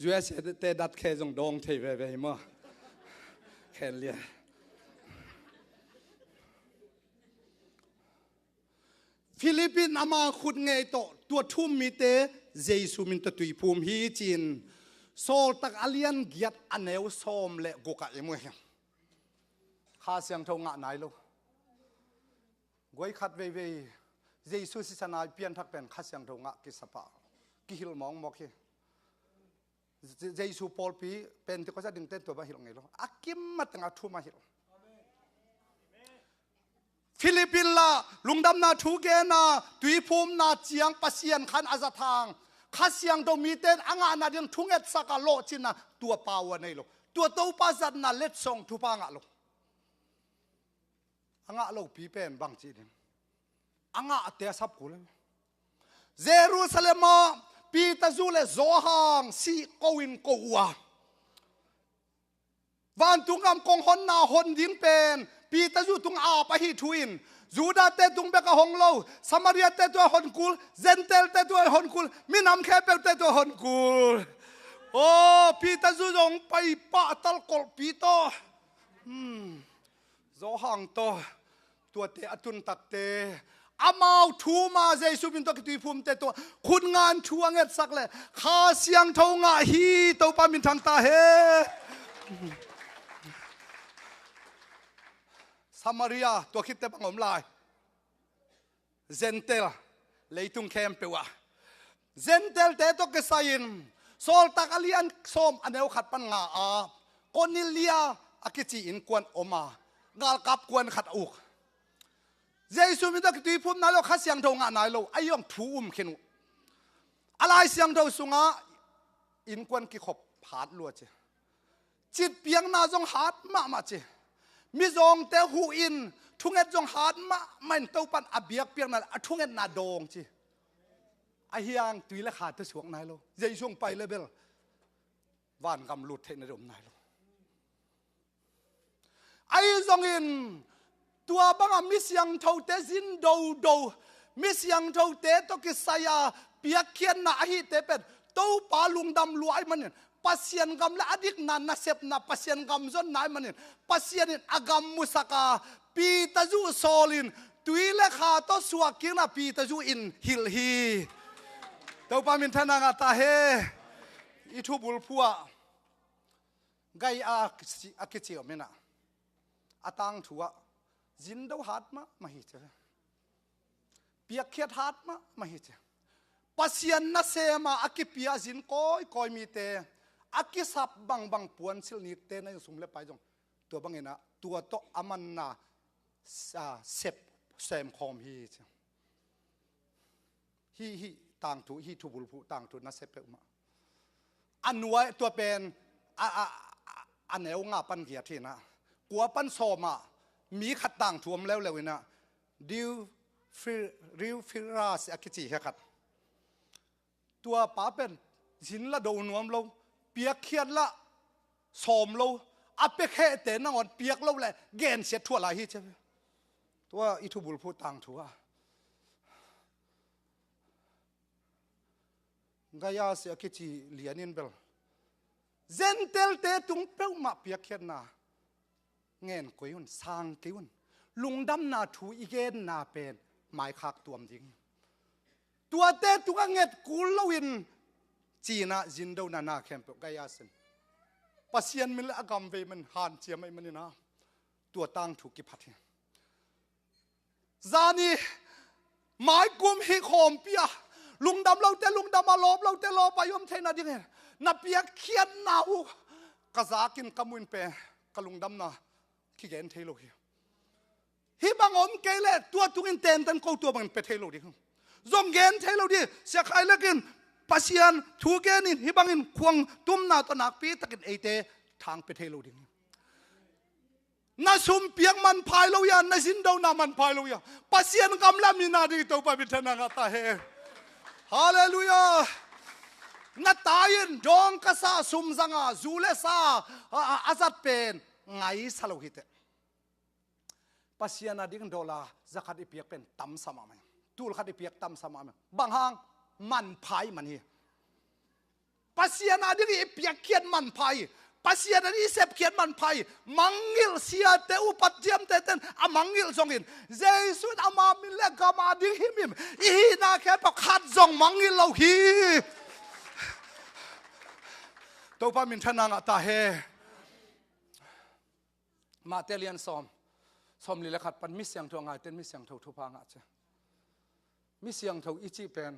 U S A te dat khe zong dawng thei veve hi maw? Khen lia. Philip in ama khut ngei tawh tua thu-um mite Jesu min tawh tuiphum hi ci-in Sawltak a lian giat a neu sawm le guk ah i mu hi. Kha Siangtho ngah nai lo. Guai khat veivei Jesu sisan a i pianthak pen Kha Siangtho ngah kisap a kihilh mawkmawk hi. Je-, Jesu pawlpi Pentecost a dingte tua bang hilh ngei lo. A kim mateng a thu mah hilh. Philip in lah lungdamna thu gen a, tuiphumna ciang Pasian khan a zat hang, Kha Siangtho mite in a ngahna ding thungetsak a, lawhcinna tua power nei lo. Tua Topa zatna letsong thupha ngah lo. A ngah lopi pen bang ci ding? A ngahte a sap kul. Jerusalem ah Peter zu le Johan sih ko in ko uh a, vantung gam kong honna hon ding pen Peter zu tung ap ahi thu in, Judah te tung bek a hong lo, Samaria te tung a hon kul, Gentile te tung a hon kul, minam khempeuh te tung a hon kul. Aw, Peter zu zong pai pah tal kolhpi tawh. Hmm. Johan tawh, tuate a tun takte, amau thu-um a Jesu min tawh kituiphumte tawh khut ngan thu a ngetsak le Kha Siangtho ngah hi. Topa min thang ta hen. Samaria tua khitte bang om lai? Gentile, leitung khempeuh ah Gentile-te tawh kisai-in Sawltak a lian sawm a neu khat pan nga ah Kornelia a kici innkuan om a, galkap kuan khat a uk. Jesu min tawh kituiphum nai lo, Kha Siangtho ngah nai lo, a iong thu um khin uh. A Lai Siangtho sungah innkuan kikhop hat lua ci. Citpiakna zong hat mahmah ci. Mizawngte huh in thunget zong hat mahmah in Topan a biakpiakna le a thungetna dawng ci. Ahi hang tui le kha tawh suak nai lo. Jesu hong pai le bel vangam lut theihna ding om nai lo. Ahi zongin tua bangah mi siangthote zin dodo, mi siangthote tawh kisai a piakkhiatna ahite pen Topa lungdam lua ahih manin, Pasian gam le a dikna nasepna, Pasian gam zonna ahih manin, Pasian in a gam musak a, Peter zu sawl in tui le kha tawh suak kikna Peter zu in hilh hi. Topa min thang a ngah ta hen. I thubulphu ah Gaia a kici, a kici om in ah, a tangthu ah zin do hat mahmah hi ci. Piakkhiat hat mahmah hi ci. Pasian nasem a a kipia zin kawikawi mite, a kisap bangbang puansilh nite na in sum le pai zong tua bangin ah tua tawh a manna sa-, sep semkhawm hi ci. Hih, hih tangthu, hih thubulphu tangthu nasep peuhmah. A nuai tua pen a, a, a, a neu nga pan giat hi in ah, kua pan sawm ah mi khat tangthu om leuleu in ah, Diu Fi-, Diu Firas a kici hi khat. Tua pa pen zin la do nuam lo, piakkhiat la sawm lo, a piakhehte nangawn piak lo le gensiat thuah lai hi ci. Tua i thubulphu tangthu ah Gaia si a kici lian in bel Gentile-te tung peuhmah piakkhiatna ngen kei un, sang kei un. Lungdamna thu i genna pen maikhak tuam ding hi. Tuate tungah nget kul loin ci-in ah zin dona na khempeuh Gaia sin. Pasian min le a gam vei man hanciam ahih manin ah tua tangthu kiphat hi. Zani maikum hih khawmpi ah lungdam lote lungdam a, lawp lote lawp a i om theihna dingin na piakkhiatna uh ka zakin ka muin pen ka lungdamna kigen thei lo hi. Hih bang om kei leh tua tungin tentan ko tua bangin pia thei lo ding. Zong gen thei lo ding. Sia Khai Lek in Pasian thu gen in hih bangin khuang tumna tawh nakpi takin eite thang pia thei lo ding. Na sum piak manpha hi lo hi a, na zin dona manpha hi lo hi a, Pasian gam le a min a ding Topa min thang a ngah ta hen. Halleluiah. Na ta In dawng ka sa, sum zanga, zu le sa a, a, a zat pen ngaisa lo hiteh. Pasian a ding dollar zakhat i piak pen tamsa mahmah hi. Tul khat i piak tamsa mahmah hi. Bang hang? Manpha i man hi. Pasian a ding i piakkhiat manpha hi. Pasian a ding i sepkhiat manpha hi. Mangngilh siate, upat ciamtehte in a mangngilh zongin, Jesu in ama min le gam a ding himhim i hihna khempeuh khat zong mangngilh lo hi. Topa minthanna ngah ta hen. Matthai lian sawm, sawmli le khat pan mi siangtho a ngaite in mi siangtho thupha ngah ci. Mi siangtho i cih pen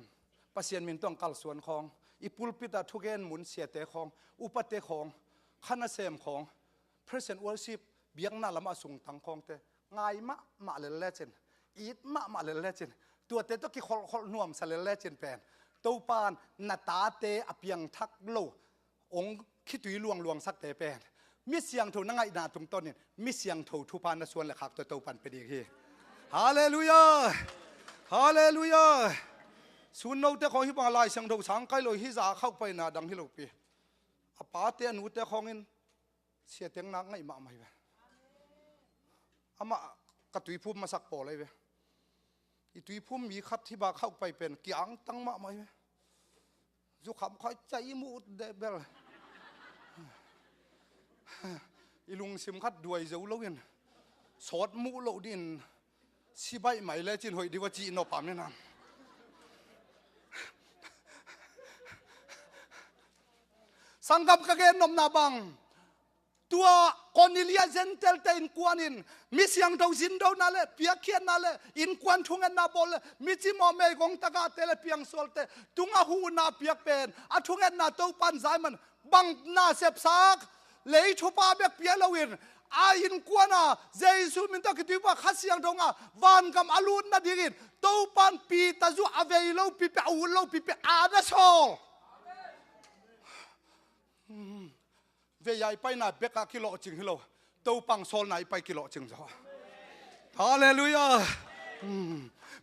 Pasian min tawh kalsuan khawng, i pulpit ah thugen mun siate khawng, upate khawng, kha nasem khawng, praise and worship, biakna lamah sungtang khawngte ngai mahmah lel lecin, it mahmah lel lecin, tuate tawh kikholhkholh nuamsa lel lecin pen Topa in na tate a piangthak lo hong khitui luangluangsakte pen mi siangtho na ngaihna tungtawnin mi siangtho thupha na suan le khak tawh Topa in pia ding hi. Halleluiah! Halleluiah! Sunnote khawng hih bang a Lai Siangtho sang kai lo hi, za khauh paina dang hi lopi. A pate a nute khawngin sia teng nak ngaih mahmah hi ve. Amah ka tuiphum masak pawl ahi ve. I tuiphum mi khat hih bang khauh pai pen kiangtang mahmah hi ve. Zukham khawh cai muh deh bel. I lungsim khat duai zo loin sawt muh loh din sibaih mai lecin hoih diva cih nop a minam. Sanggam ka gen nopna bang, tua Cornelia Gentile-te innkuan in mi siangtho zindona le piakkhiatna le innkuan thungetna bawl le mi cimawh meigong tagahte le piangsualte tungah huhna piak pen a thungetna Topa in zai man bang na sepsak, lei thupha bek pia loin a innkuan a Jesu min tawh kituipa Kha Siangtho ngah vangam a lut nadingin Topa in Peter zu a vei lo pipi, a ut lo pipi a na sawl. Vei a i paina bekah kilawhcing hi lo. Topa hong sawlna i pai kilawhcing zaw. Halleluiah.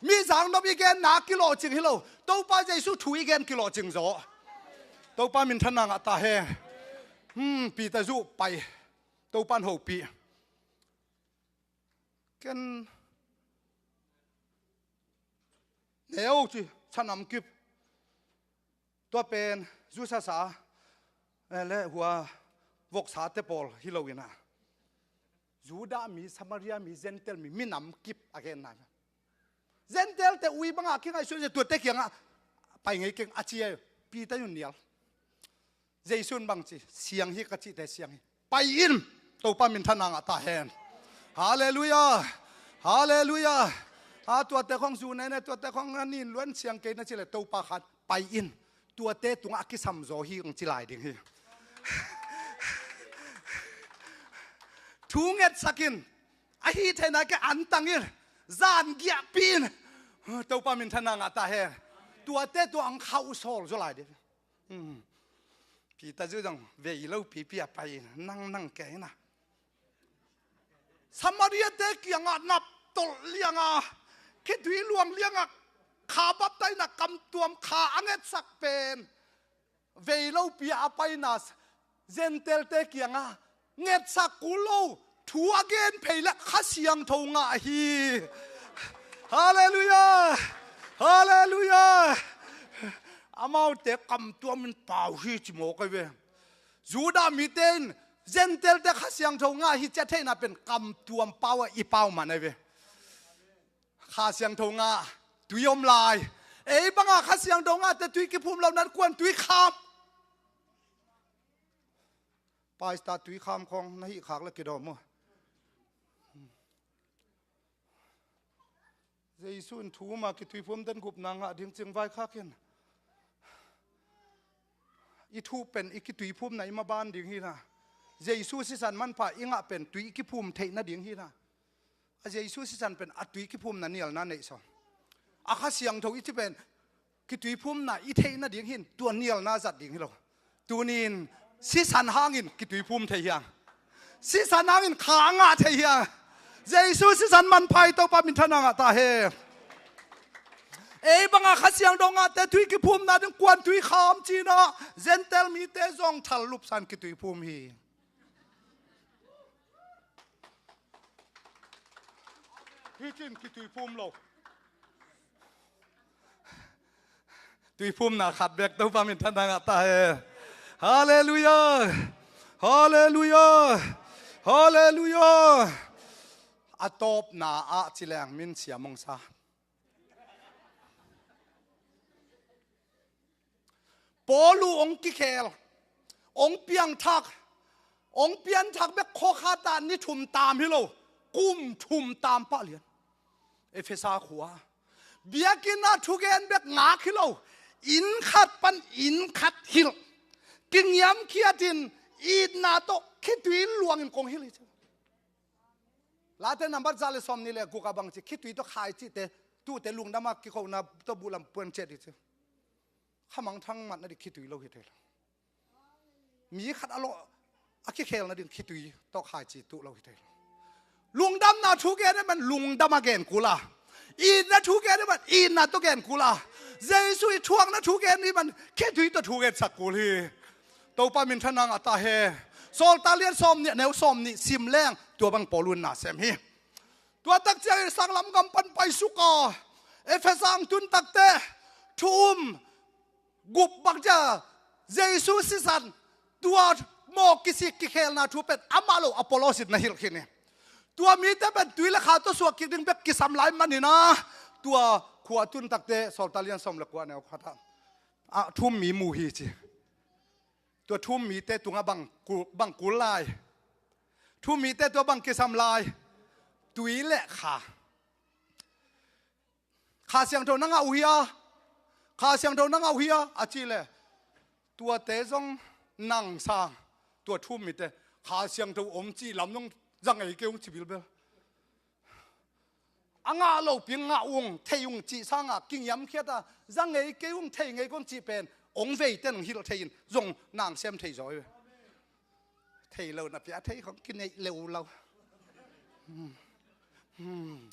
Mi zangnop i genna kilawhcing hi lo. Topa Jesu thu i gen kilawhcing zaw. Topa minthanna ngah ta hen. Peter zu pai. Topa in hopih. Ken neu ci, sanam kip. Tua pen zusasa, eh, le hua voksate pawl hi loin ah, Judah mi, Samaria mi, Gentile mi, minam kip a genna. Gentile-te ui banga kingaihsun zia, tuate kiangah pai ngei keng a ci a, Peter in nial. Jesu in bang ci, siang hi ka cihte siang hi. Pai in, Topa minthanna ngah ta hen. Halleluiah. Halleluiah. A tuate khawng zu nene, tuate khawng a nin luan siang kei na ci le Topa khan pai in. Tuate tungah a kisamzaw hi kong ci lai ding hi. Thu ngetsak in, a hih theihna kei antang in, zan giahpih in. Topa minthanna ngah ta hen. Tuate tungah ang khauh sawl zaw lai ding. Peter zu zong vei lo pipi a pai in, nang nang kei na. Samaria-te kiangah naptolh lianga, khitui luang lianga, kha baptaina kamtuam kha a ngetsak pen vei lopi a paina Gentile-te kiangah ngetsak kul lo, thu a gen phei le Kha Siangtho ngah hi. Halleluiah. Halleluiah. Amaute kamtuamin pau hi ci mawk ahi ve. Judah mite in Gentile-te Kha Siangtho ngah hi ci a theihna pen kamtuam pau a i pau man ahi ve. Kha Siangtho ngah, tui om lai. Ei banga Kha Siangtho ngahte tui kiphum lo nan kuan tui kham. Paista tui kham khawng na hih khak le kidawm maw? Jesu in thu um a kituiphum den gupna ngah ding cing vaikhak in. I thuh pen i kituiphumna i maban ding hi na. Jesu sisan manpha i ngah pen tui i kiphum theih nading hi na. A Jesu sisan pen a tui kiphumna nialna neih sawn. A Kha Siangtho i ci pen kituiphumna i theih nading hin tua nialna zat ding hi lo. Tunin sisan hangin kituiphum thei hiang. Sisan hangin kha a ngah thei hiang. Jesu sisan manpha i Topa minthanna ngah ta hen. Ei banga Kha Siangtho ngahte tui kiphumna ding kuan tui kham cinah Gentile mite zong thal lupsan kituiphum hi. Hi cin kituiphum lo. Tuiphumna khat bek Topa minthanna ngah ta he. Halleluiah. Halleluiah. Halleluiah. A tawpna ah ci leng min siam hong sa. Paul uh hong kikhel, hong piangthak, hong pianthak bek khua khat ah ni thum tam hi lo, kum thum tam pah lian. Efesa khua biakinn ah thugen bek ngak hi lo, inn khat pan inn khat hilh, kingiamkhiatin itna tawh khitui luangin kong hilh hi ci. Late nambat za le sawm nih le guk a bang ci, khitui tawh khaici te, tuate lungdam a kikhona tawh buh lam puan ciat hi ci. Khamangthang matna ding khitui lo hi thei lo. Mi khat a lawh a kikhelna ding khitui tawh khaici tuh lo hi thei lo. Lungdamna thugen hi man lungdam a gen kul a, itna thugen hi man itna tawh gen kul a, Jesu i thuakna thugen hi man khitui tawh thugen sak kul hi. Topa minthanna ngah ta he. Sawltak lian sawm nih, neu sawm nih sim leng tua bang Paul un na sem hi. Tua tak ciangin sanglam gam pan paisuk a, Efesa hong tun takte thu um gup bang cia, Jesu sisan, tua mawh kisik kikhelna thu pen amah lo Apollos in na hilh khin hi. Tua mite pen tui le kha tawh suak kik ding bek kisam lai manin a, tua khua tun takte Sawltak lian sawm le kua neu khat ah, ah, thu um mi mu hi ci. Tua thu um mite tungah bang kul, bang kul lai? Thu um mite tua bang kisam lai? Tui le kha. Kha Siangtho na ngah uh hia? Kha Siangtho na ngah uh hia? A cih leh tuate zong nang sang, tua thu um mite Kha Siangtho om cih lam zong za ngei kei ung ci bilbel. A ngah lopi ngah ung, thei ung cih sangah kingiamkhiat a, za ngei kei ung, thei ngei kong cih pen hong veite nong hilh thei in zong nang sem thei zaw hi ve. Thei lo na pia thei khong kineih leu lo. Hmm. Hmm.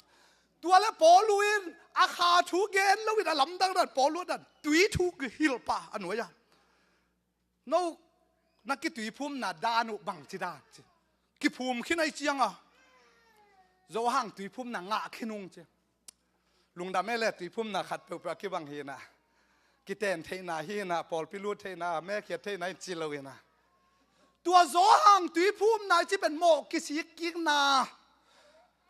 Tua le Paul in a kha thu gen lo in a lamdang dan Paul dan tui thu hilh pah a nuai a. No na kituiphumna dan uh bangci dan ci. Kiphum khin ahi cianga Zo hang tuiphumna ngah khin ung ci. Lungdam e le tuiphumna khat peuhpeuh a kibang hinah, kiten theihna hinah, pawlpi lut theihna, mekhiat theihna in ci lo hinah. Tua Zo hang tuiphumna i ci pen mawh kisik kikna.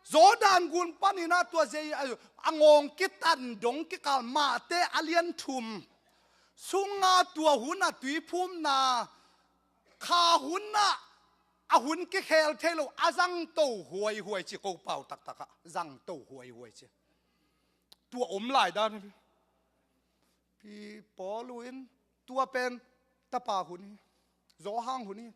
Jordan gun paninah tua zei a, a ngawng kitan dong kikal mahte a lian thum sunga tua hunah tuiphumna kha hunah a hun kikhel thei lo a zangto huaihuai ci ko pau taktakah zangto huaihuai ci. Tua om lai dan hi. Pi Paul in tua pen tapa hun hi. Zo hang hun hi.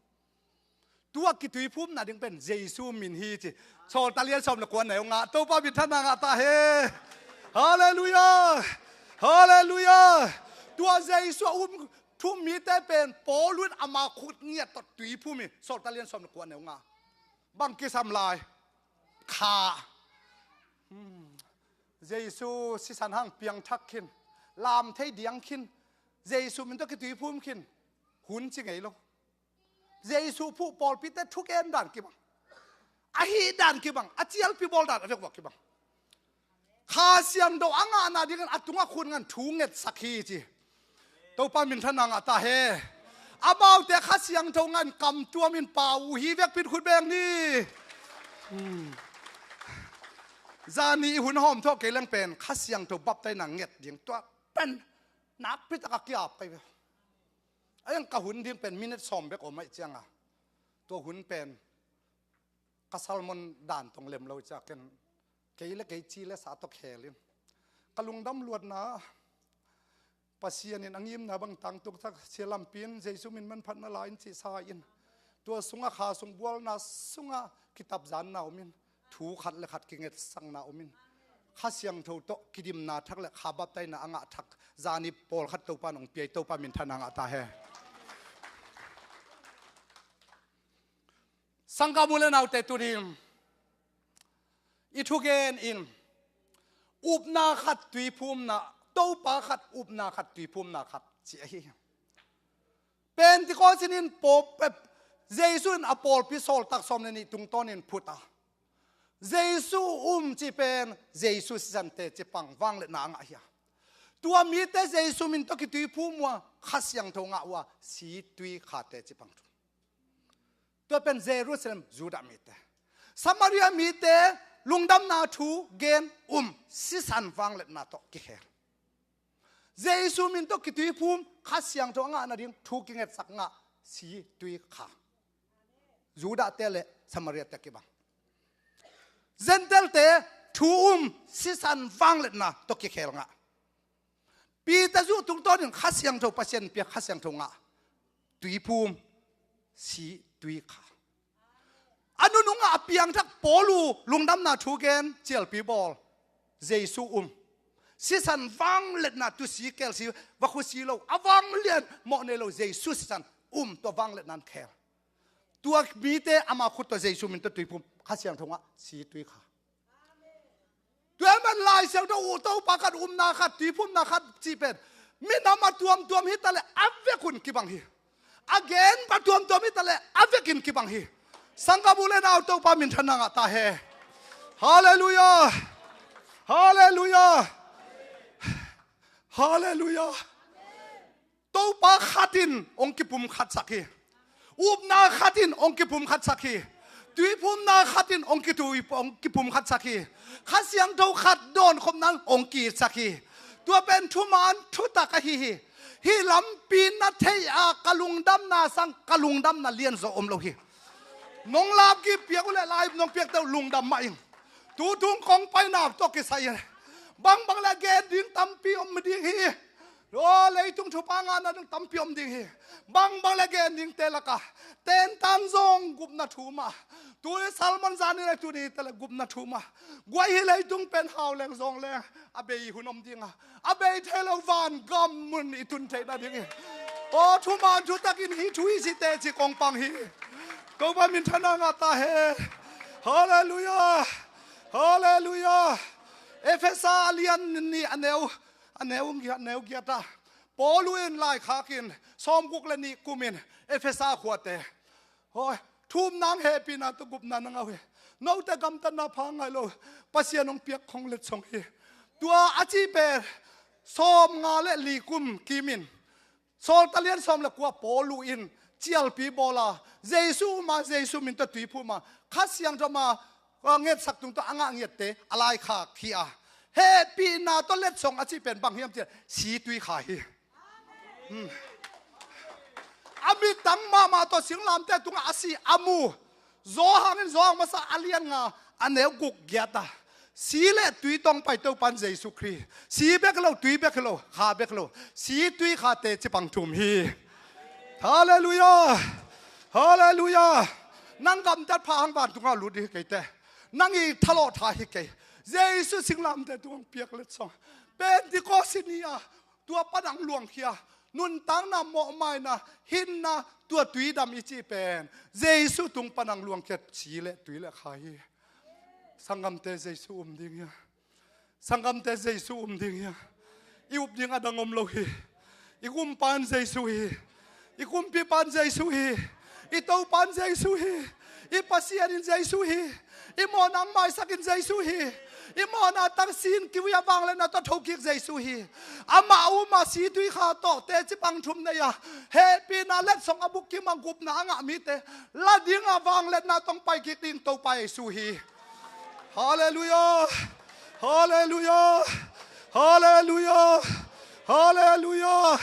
Tua kituiphumna ding pen Jesu min hi ci. Sawltak lian sawm le kua neu ngah Topa minthanna ngah ta he. Halleluiah. Halleluiah. Tua Jesu a um thu um mite pen Paul in ama khut ngiat tawh tuiphum hi. Sawltak lian sawm le kua neu ngah. Bang kisam lai? Kha. Hmm. Jesu sisan hang piangthak khin, lam thei diang khin, Jesu min tawh kituiphum khin, hun ci ngei lo. Jesu phuh pawlpite thugen dan kibang, a hih dan kibang, a cialpi bawl dan a vekvak kibang. Kha Siangtho a ngahna dingin a tungah khut ngan thu ngetsak hi ci. Topa minthanna ngah ta he. Amaute Kha Siangtho ngan kamtuam in pau uh hi vekpin khut beng ni. Hmm. Zani i hun hawm thawh kei leng pen Kha Siangtho baptaina nget ding tua pen nakpi taka kiap kai ve. A yang ka hun ding pen minute sawm bek om aih cianga tua hun pen ka sermon dan tong lem lo cia ken kei le kei ci le sa tawh khelin ka lungdam luatna Pasian in a ngimna bang tangtuk tak sia lampi in Jesu min manphatna la in cihsa in tua sungah kha sung bualna sungah kitapzanna om in thu khat le khat kingetsakna om in Kha Siangtho tawh kidimna thak le kha baptaina a ngah thak zani pawlkhat Topa nong piai Topa minthanna ngah ta he. Sangkam u le naute tunin i thugen in upna khat tuiphumna Topa khat, upna khat, tuiphumna khat ci ahi hi. Pentecost in, in paw-, pe-, Jesu in a pawlpi sawltak sawm le nih tungtawnin phut a, Jesu um cih pen Jesu sisan teci pang vangliatna a ngah hi a. Tua mite Jesu min tawh kituiphum uh a, Kha Siangtho ngah uh a, si tui kha teci pang thum. Tua pen Jerusalem, Judah mite. Samaria mite lungdamna thu gen, um, sisan vangliatna tawh kikhel. Jesu min tawh kituiphum, Kha Siangtho a ngah nading thu kingetsak ngah, si tui kha. Judah te le Samaria te kibang. Gentile te thu um, sisan vangliatna tawh kikhel ngah. Peter zuh tungtawnin Kha Siangtho, Pasian piak Kha Siangtho ngah. Tuiphum, si tui kha. A nunung ah a piangthak Paul uh lungdamna thu gen, cialpi bawl, Jesu um. Sisan vangliatna, tusi kelsi, vakhusi lo, a vanglian mawh nei lo, Jesu sisan um, tua vangliatna in khel. Tua mite ama khut tawh Jesu min tawh tuiphum, Kha Siangtho ngah, si tui kha. Tua ahih manin Lai Siangtho uh, Topa khat, upna khat, tuiphumna khat cih pen minam a tuamtuam hi taleh a vekun kibang hi. A gen a tuamtuam hi taleh a vekin kibang hi. Sanggam u le nau, Topa minthanna ngah ta hen. Halleluiah. Halleluiah. Halleluiah. Topa khat in hong kipumkhatsak hi. Upna khat in hong kipumkhatsak hi. Tuiphumna khat in hong kitui, hong kipumkhatsak hi. Kha Siangtho khat dawnkhopna in hong ki-itsak hi. Tua pen thuman thutak ahi hi. Hih lampi na theih a ka lungdamna sang ka lungdamna lianzaw om lo hi. Nong lamkip piak uh leh lai nong piakte uh lungdam mah ing. Tutung kong paina tawh kisai in bangbang le gen ding tampi om ding hi. Aw, leitung thupha ngahna ding tampi om ding hi. Bangbang le gen dingte lakah tentang zong gupna thu mah. Tuni Salmon zani le tuni te le gupna thu mah. Guai hi, leitung pen hau leng zawng leng a bei hun om ding a, a bei thei lo van gam mun i tun theihna ding hi. Aw, thuman thutakin hih thu i cihte ci kong pang hi. Topa minthanna ngah ta hen. Halleluiah. Halleluiah. Efesa a lian nih a neu, a neu giat, a neu giat ah Paul in laikhak in sawmguk le nih kumin Efesa khuate, hoi, thumna hehpihna tawh gupna na ngah uh hi. Note gamtatna pha ngai lo, Pasian hong piak khong letsong hi. Tua a cih pen sawmnga le li kum kimin Sawltak lian sawm le kua Paul in cialpi bawl a, Jesu um a, Jesu min tawh tuiphum a, Kha Siangtho ma, a, ngetsak tung tawh a ngah ngiatte a laikhak hi a. Hehpihna tawh letsong a cih pen bang hiam cih leh si tui kha hi. Hmm. A mittang mahmah tawh singlamteh tungah a si a mu. Johan in Johan masa a lian nga a neu guk giat a, si le tui tawh hong pai Topa in Jesu Khrist, si bek hi lo, tui bek hi lo, kha bek hi lo, si tui kha teci pang thum hi. Halleluiah. Halleluiah. Nang gamtat pha hang vantungah lut ding hi kei teh. Nang i thalawh tha hi kei. Jesu singlamteh tungah hong piak letsong, Pentecost ni a, tua pan hong luangkhia, nuntakna, mawhmaina, hinna, tua tuidam i cih pen Jesu tung pan hong luangkhia, si le tui le kha hi. Sanggamte, Jesu um ding hia? Sanggamte, Jesu um ding hia? I up ding a dang om lo hi. I kumpa in Jesu hi. I kumpipa in Jesu hi. I Topa in Jesu hi. I Pasian in Jesu hi. I mawhna hong maisak in Jesu hi. I mawhna tang si in kivui a vangliatna tawh thokik Jesu hi. Amah um a, si tui kha tawh teci pang thum nei a, hehpihna letsong a bukkim a gupna a ngah mite la ding a vangliatna tawh hong paikik ding Topa Jesu hi. Halleluiah. Halleluiah. Halleluiah. Halleluiah.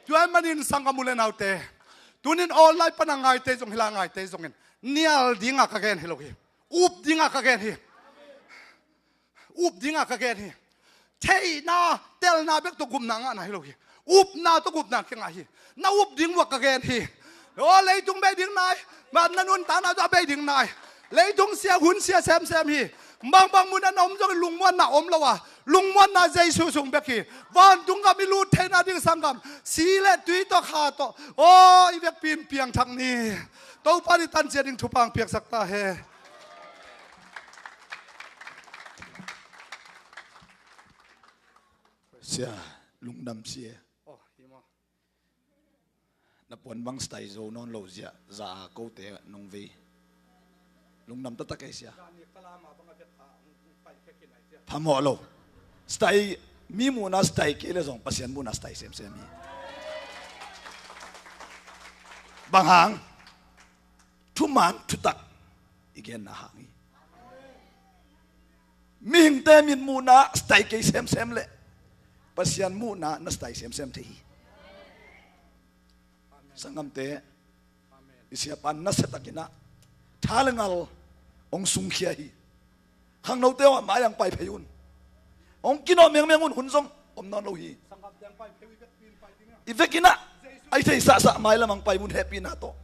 Tua ahih manin sanggam u le naute, tunin online pan a ngaite zong hi la, ngaite zongin, nial ding a ka gen hi lo hi. Up ding a ka gen hi. Up ding a ka gen hi. Theihna, telna bek tawh gupna ngahna hi lo hi. Upna tawh gupna kingah hi. Na up ding uh a ka gen hi. Aw, leitung bei ding nai. Ma, na nuntakna tawh a bei ding nai. Leitung sia, hun sia semsem hi. Bangbang mun a na om zong lungmuanna om lo a, lungmuanna Jesu sung bek hi. Vantung gam i lut theihna ding sanggam, si le tui tawh kha tawh, aw, i vekpi in piangthak ni. Topa in i tan ciat ding thupha hong piaksak ta hen. Sia, lungdam sia. Na puan bang style zo nawn lo zia, za a kote nong vei. Lungdam taktak ei sia. Phamawh lo. Style, mi muhna style kei le zong Pasian muhna style semsem hi. Bang hang? Thuman thutak i genna hang hi. Mihingte mitmuhna style kei semsem le Pasian muhna na style semsem thei hi. Sanggamte, i siapan nasia takinah tha le ngal hong sungkhia hi. Khangnote aw, a mai ang pai phei un. Hong kinawh mengmeng un, hun zong om nawn lo hi. I vekinah a i theisahsah mai lam ang pai un, hehpihna tawh.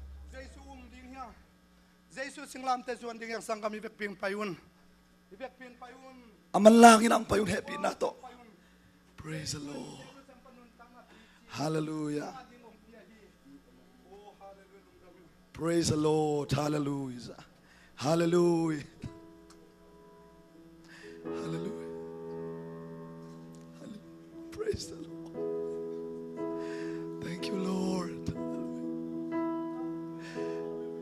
Jesu singlamte zuan ding hiang, sanggam, i vekpi ang pai un. A manlang in ang pai un, hehpihna tawh. Praise the Lord. Hallelujah. Praise the Lord. Hallelujah. Hallelujah. Hallelujah. Hallelujah. Praise the Lord. Thank you, Lord.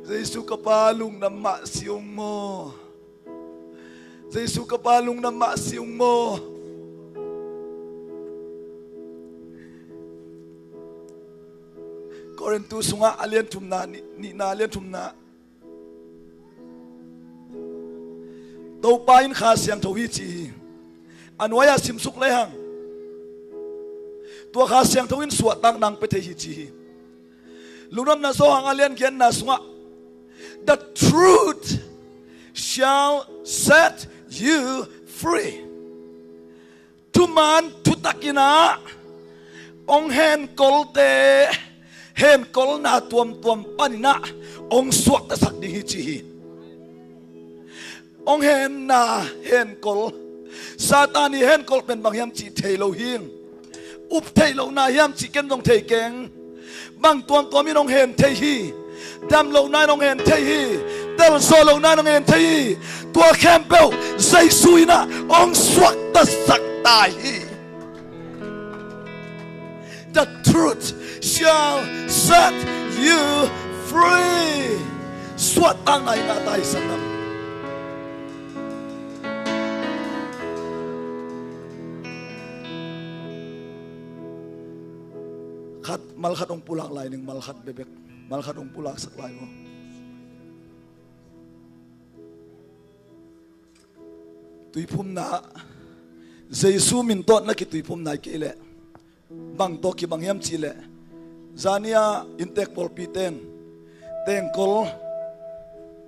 Jesu ka pa, lungdam mah si ung maw. Jesu ka pa, lungdam mah si ung maw. Korintu sungah a lian thumna, ni-, nihna a lian thumna. Topa in Kha Siangtho hi ci hi. A nuai-ah simsuk lehang, tua Kha Siangtho in suahtakna ang pia thei hi ci hi. Lungdamna Johan a lian giatna sungah, "The truth shall set you free." Thuman thutakinah hong henkolte henkolna tuamtuam paninah hong suaktasak ding hi ci hi. Hong henna henkol, Satan i henkol pen bang hiam cih thei lo hing. Up theih lohna hiam cih ken zong thei keng. Bang tuamtuam in hong hen thei hi. Dam lohna in hong hen thei hi. Telzawh lohna in hong hen thei hi. Tua khempeuh Jesu inah hong suaktasak ta hi. The truth shall set you free. Suahtakna i ngah ta hi, sanggam. Khat, malkhat hong pulak lai ning, malkhat bekbek, malkhat hong pulaksak lai maw. Tuiphumna, Jesu min tawh na kituiphum nai kei leh, bang tawh kibang hiam cih leh, zani-a inntek pawlpi ten tengkol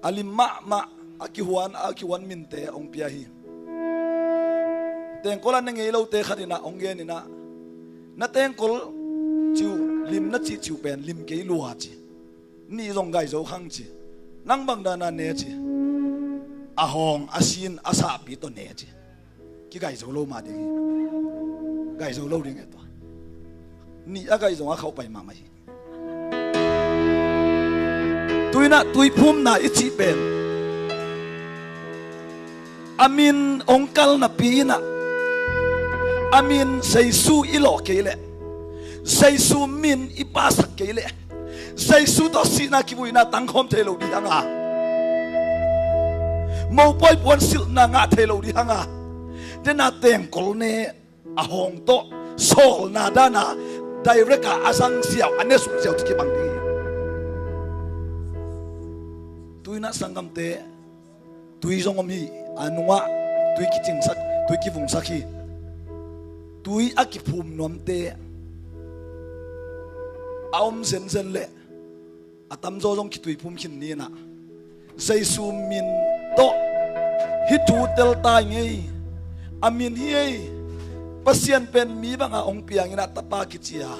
a lim mahmah, a kihuan, a kihuan minte hong pia hi. Tengkol a ne ngei lote khat inah hong gen inah, "Na tengkol ciu lim na cih ciu pen lim kei lua," ci. "Nih zong gai zo khang," ci. "Nang bang dana ne?" ci. "A hawng, a sin, a sahpi tawh ne," ci. Kigai zo lo mah ding hi. Gai zo lo ding e tua. Nih a gai zong a khauh pai mahmah hi. Tuinah tuiphumna i cih pen a min hong kal napi inah, a min Jesu i lawh kei leh, Jesu min i pahsak kei leh, Jesu tawh sihna kivuina tangkhawm thei lo ding hang a, mopawi puan silhna ngah thei lo ding hang a, dena tengkol ne, a hawng tawh sawlna dana direct a a zang ziau, a ne suk ziau ci kibang ding hi. Tuinah sanggamte, tui zong om hi. A nungah tui kicingsak, tui kivungsak hi. Tui a kiphum nuamte a om zenzen leh, a tamzaw zong kituiphum khin ni inah, Jesu min tawh hih thu tel ta ing ei. A min hi ei. Pasian pen mi bangah hong piang inah Tapa kici a,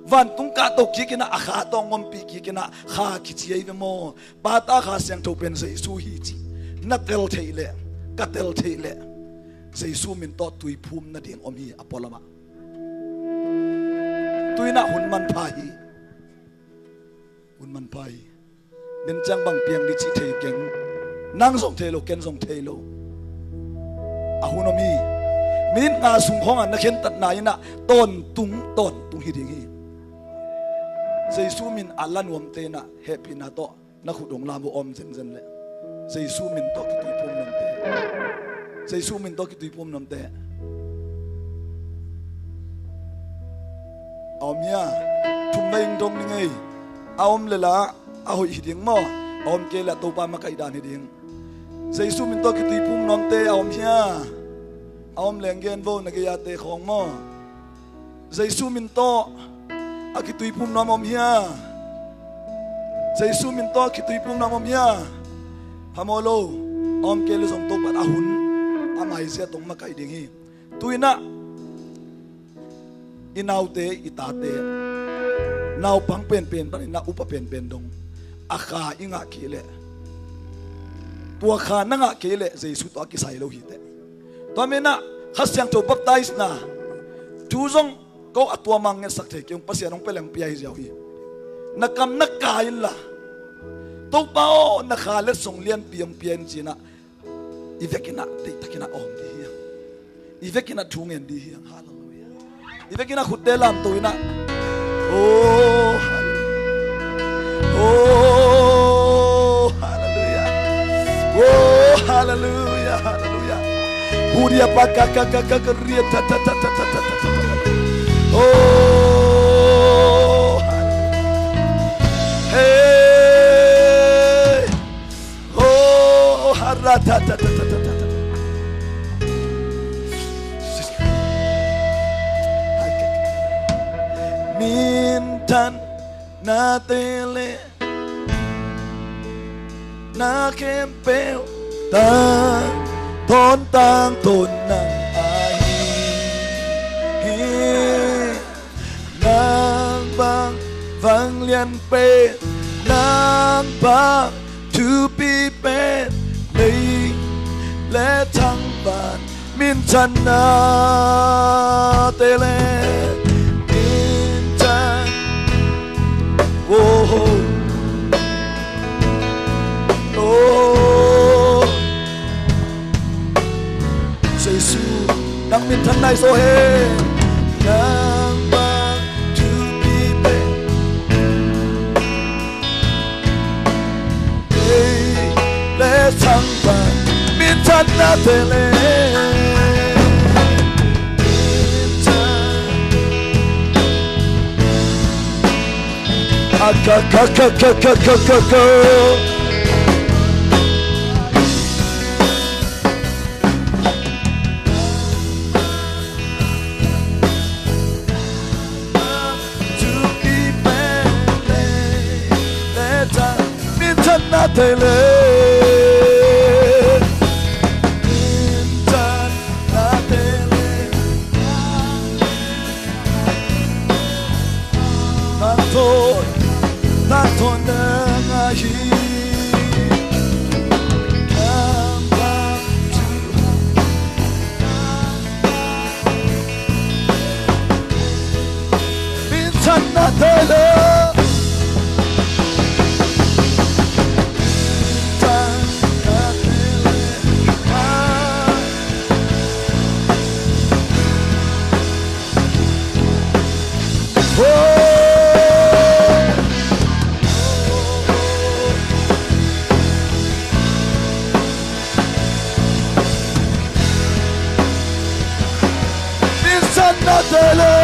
vantung kahto kik inah a Kha tawh hong ompih kik inah Kha kici ei ve maw. Pa, Ta, Kha Siangtho pen Jesu hi cih na tel theih leh, ka tel theih leh, Jesu min tawh tuiphum nading om hi a pualamah. Tuinah hun manpha hi. Hun manpha hi. Nen ciang bang piang ding cih thei keng. Nang zong thei lo, ken zong thei lo. A hun om hi. Minit nga sung khawngah na khentatna in ah tawntung tawntung hi ding hi. Jesu min a la nuamte in ah hehpihna tawh na khut hong lam uh a om zenzen leh. Jesu min tawh kituiphum nuamte. Jesu min tawh kituiphum nuamte. A om hia? Thum vei hong dong ning ei. A om leh la a hoih hi ding maw? A om kei leh Topa makaih dan hi ding. Jesu min tawh kituiphum nuamte a om hia? A om leng gen vo na gei-ate khawng maw? Jesu min tawh a kituiphum nuam om hia? Jesu min tawh a kituiphum nuam om hia? Phamawh lo. A om kei leh zong Topa in a hun a maizia tawh makaih ding hi. Tu-in ah i naute, i tate, naupang penpen panin ah upa penpen dong a kha i ngah kei leh, tua kha na ngah kei leh Jesu tawh a kisai lo hi teh. Tua manin ah Kha Siangtho baptize na thu zong ko a tua mang ngetsak thei kei ung, Pasian hong pia leng pia hi ziau hi. Na kam na kai inla, Topa aw, na kha letsong lianpi hong pia in ci-in ah i vekin ah deihtakin ah awm ding hi hang. I vekin ah thu ngen ding hi hang. Halleluiah. I vekin ah khutte lamto in ah. Oh, halleluiah. Oh, halleluiah. Oh, halleluiah, halleluiah. Huria pa ka ka ka ka ka ria ta ta ta ta ta ta ta ta. Oh, halleluiah. Hey. Oh, harata ta ta ta ta ta ta. Minthan nate leh na khempeuh tang tawn, tang tawn nang ahi hi. Nang bang vanglian pen, nang bang thupi pen, lei leh thangvan minthanna te leh minthan. Oh, oh. Jesu, nang minthanna i zo hen. Nang bang thupi pen, lei leh thangvan minthanna te leh minthan. A ka ka ka ka ka ka ka. Thupi pen lei leh thang, minthanna te leh minthanna te leh. Tangtawn, tangtawn nang ahi. Nang bang thupi, minthanna te leh, minthanna te leh.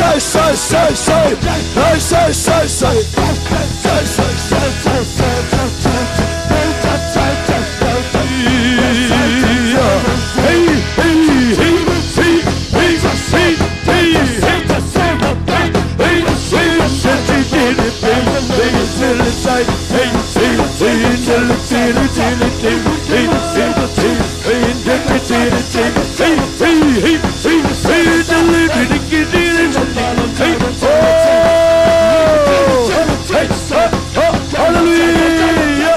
Say, say, say, say. Say, say, say, say. Say, say, say, say. Hey, hey, hey, hey, hey, hey, hey. Hallelujah.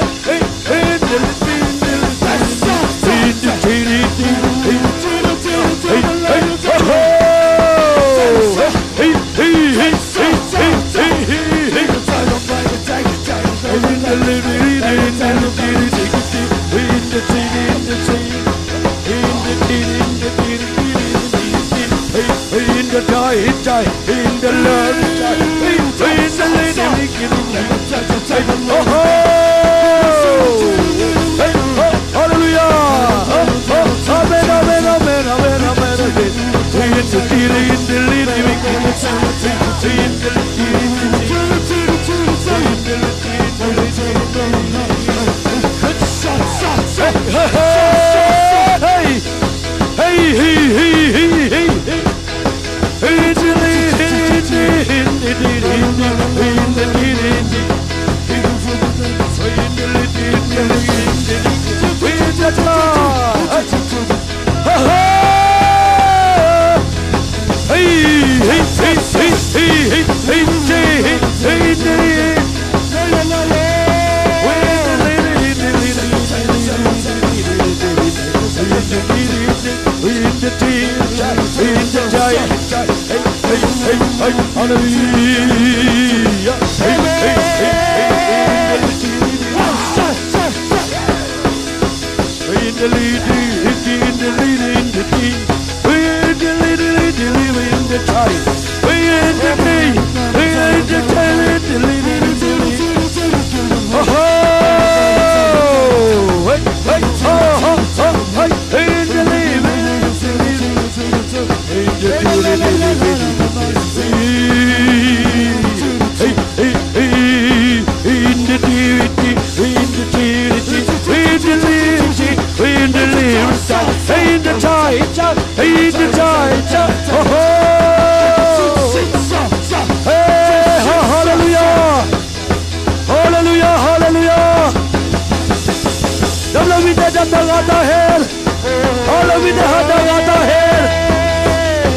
In the die, in die, in the love, in the lady, in the, oh, oh. Hey, oh, hallelujah. Oh, oh, amen, amen, amen, amen, amen, amen. In the lady, in the lady, in the lady. Hey, hey, hey, hey, hey, hey, hey. Hallelujah. Hey, hey, hey, hey, hey. Hey, ha-, hallelujah. Hallelujah, hallelujah. Dam lo mi te dam da ga da her. Hallelujah, hallelujah, hallelujah.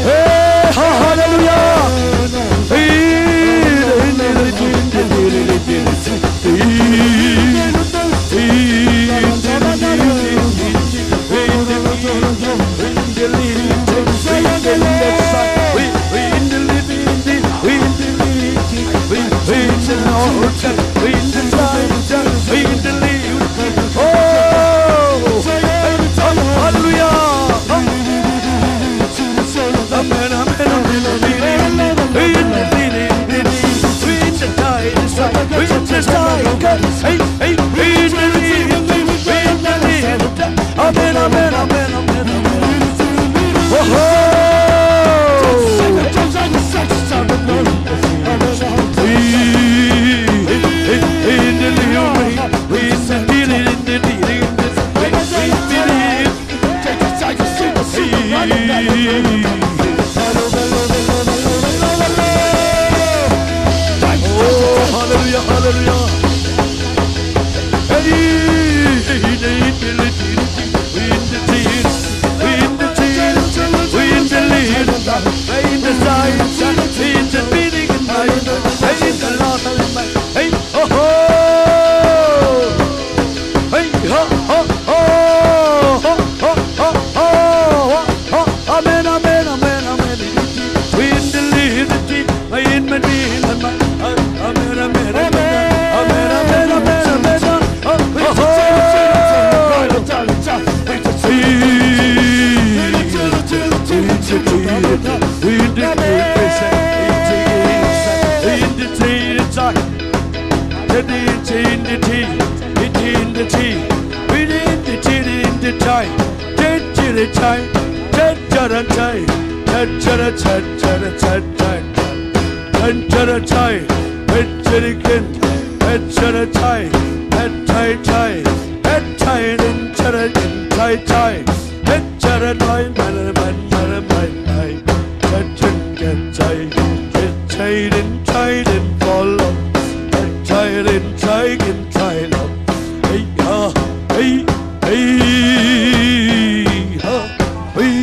Hey, ha-, hallelujah. Hey, hallelujah. Amen, amen, amen. Amen, amen, amen, amen. Oh, oh. Oh, hallelujah, hallelujah. Hey, hey, oh, oh. Hey, ha, ha, ha, ha. Amen, amen, amen, amen. Amen, amen, amen, amen. Oh, oh. Charatai, Charakin, Charatai, Charatai, Charatai, Charatai, Charatai, Charatai, Maraman, Maraman, Charatai, Charatai, Charatai, Follow, Charatai, Charatai, Follow, Hey, ha, hey, hey, ha, hey,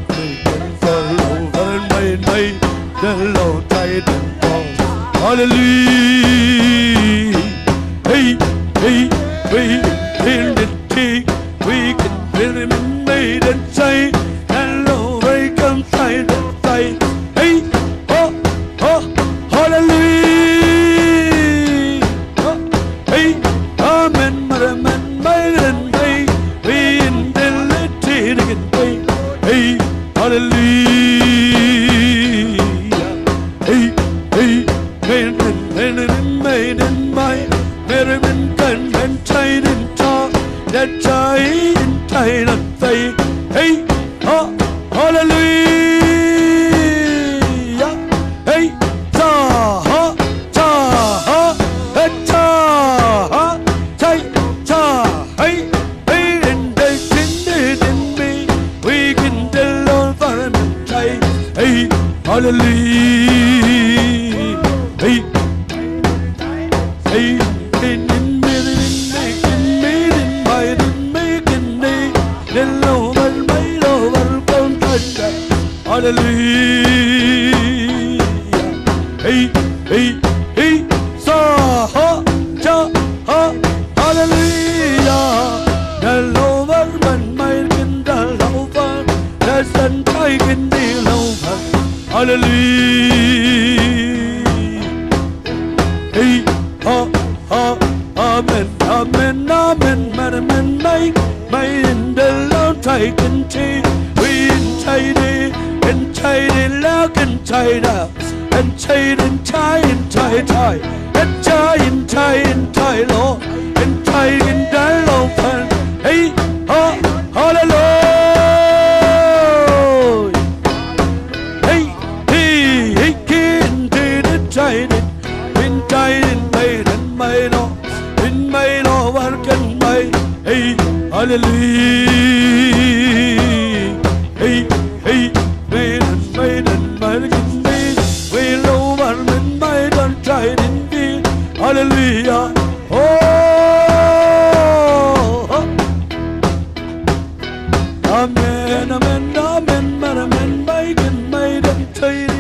hey, follow, follow, my, my, the Lord, I don't fall. Hallelujah. Hey, hey, hey, in the tea, we can feel him in made and say, hello, welcome, side and side. Hey, ha, ha, hallelujah. Hey, amen, maraman, mairen, hey, we in the little again, hey, hey, hallelujah. Hey, hey, mairen, mairen, mairen, mai, maraman, kan, man, tai, den, ta, that tai, in, tai, that tai. Hey, ha, hallelujah. Hey, ta, ha, ta, ha, hey, ta, ha, tai, ta, hey, hey, in the, in the, in me, we can tell all for me, tai, hey, hallelujah. Hey, hey, in, in me, in me, in me, in my, in me, in me, in love, my love, come, Hallelujah. Hey, hey, hey. Sa, ha, cha, ha. Hallelujah. The lover man, my kin, the lover. The sun, I can be lover. Hallelujah. Hey, ha, ha, amen, amen, amen, amen, amen, amen, in the Lord, I can take, we in tidy, in tidy, lock in tidy, in tidy, in tie, in tie, tie, in tie, in tie, in tie, Lord, in tie, in die, Lord, and hey, ha, hallelujah. Hey, hey, hey, kin, did it, tied it, been tied in, made and made up, been made over, can made. Hey, hallelujah. Hey, hey, made and made and made, can made. We love our men, made and tied in, been. Hallelujah. Oh, amen, amen, amen, amen, amen, made and made and tied.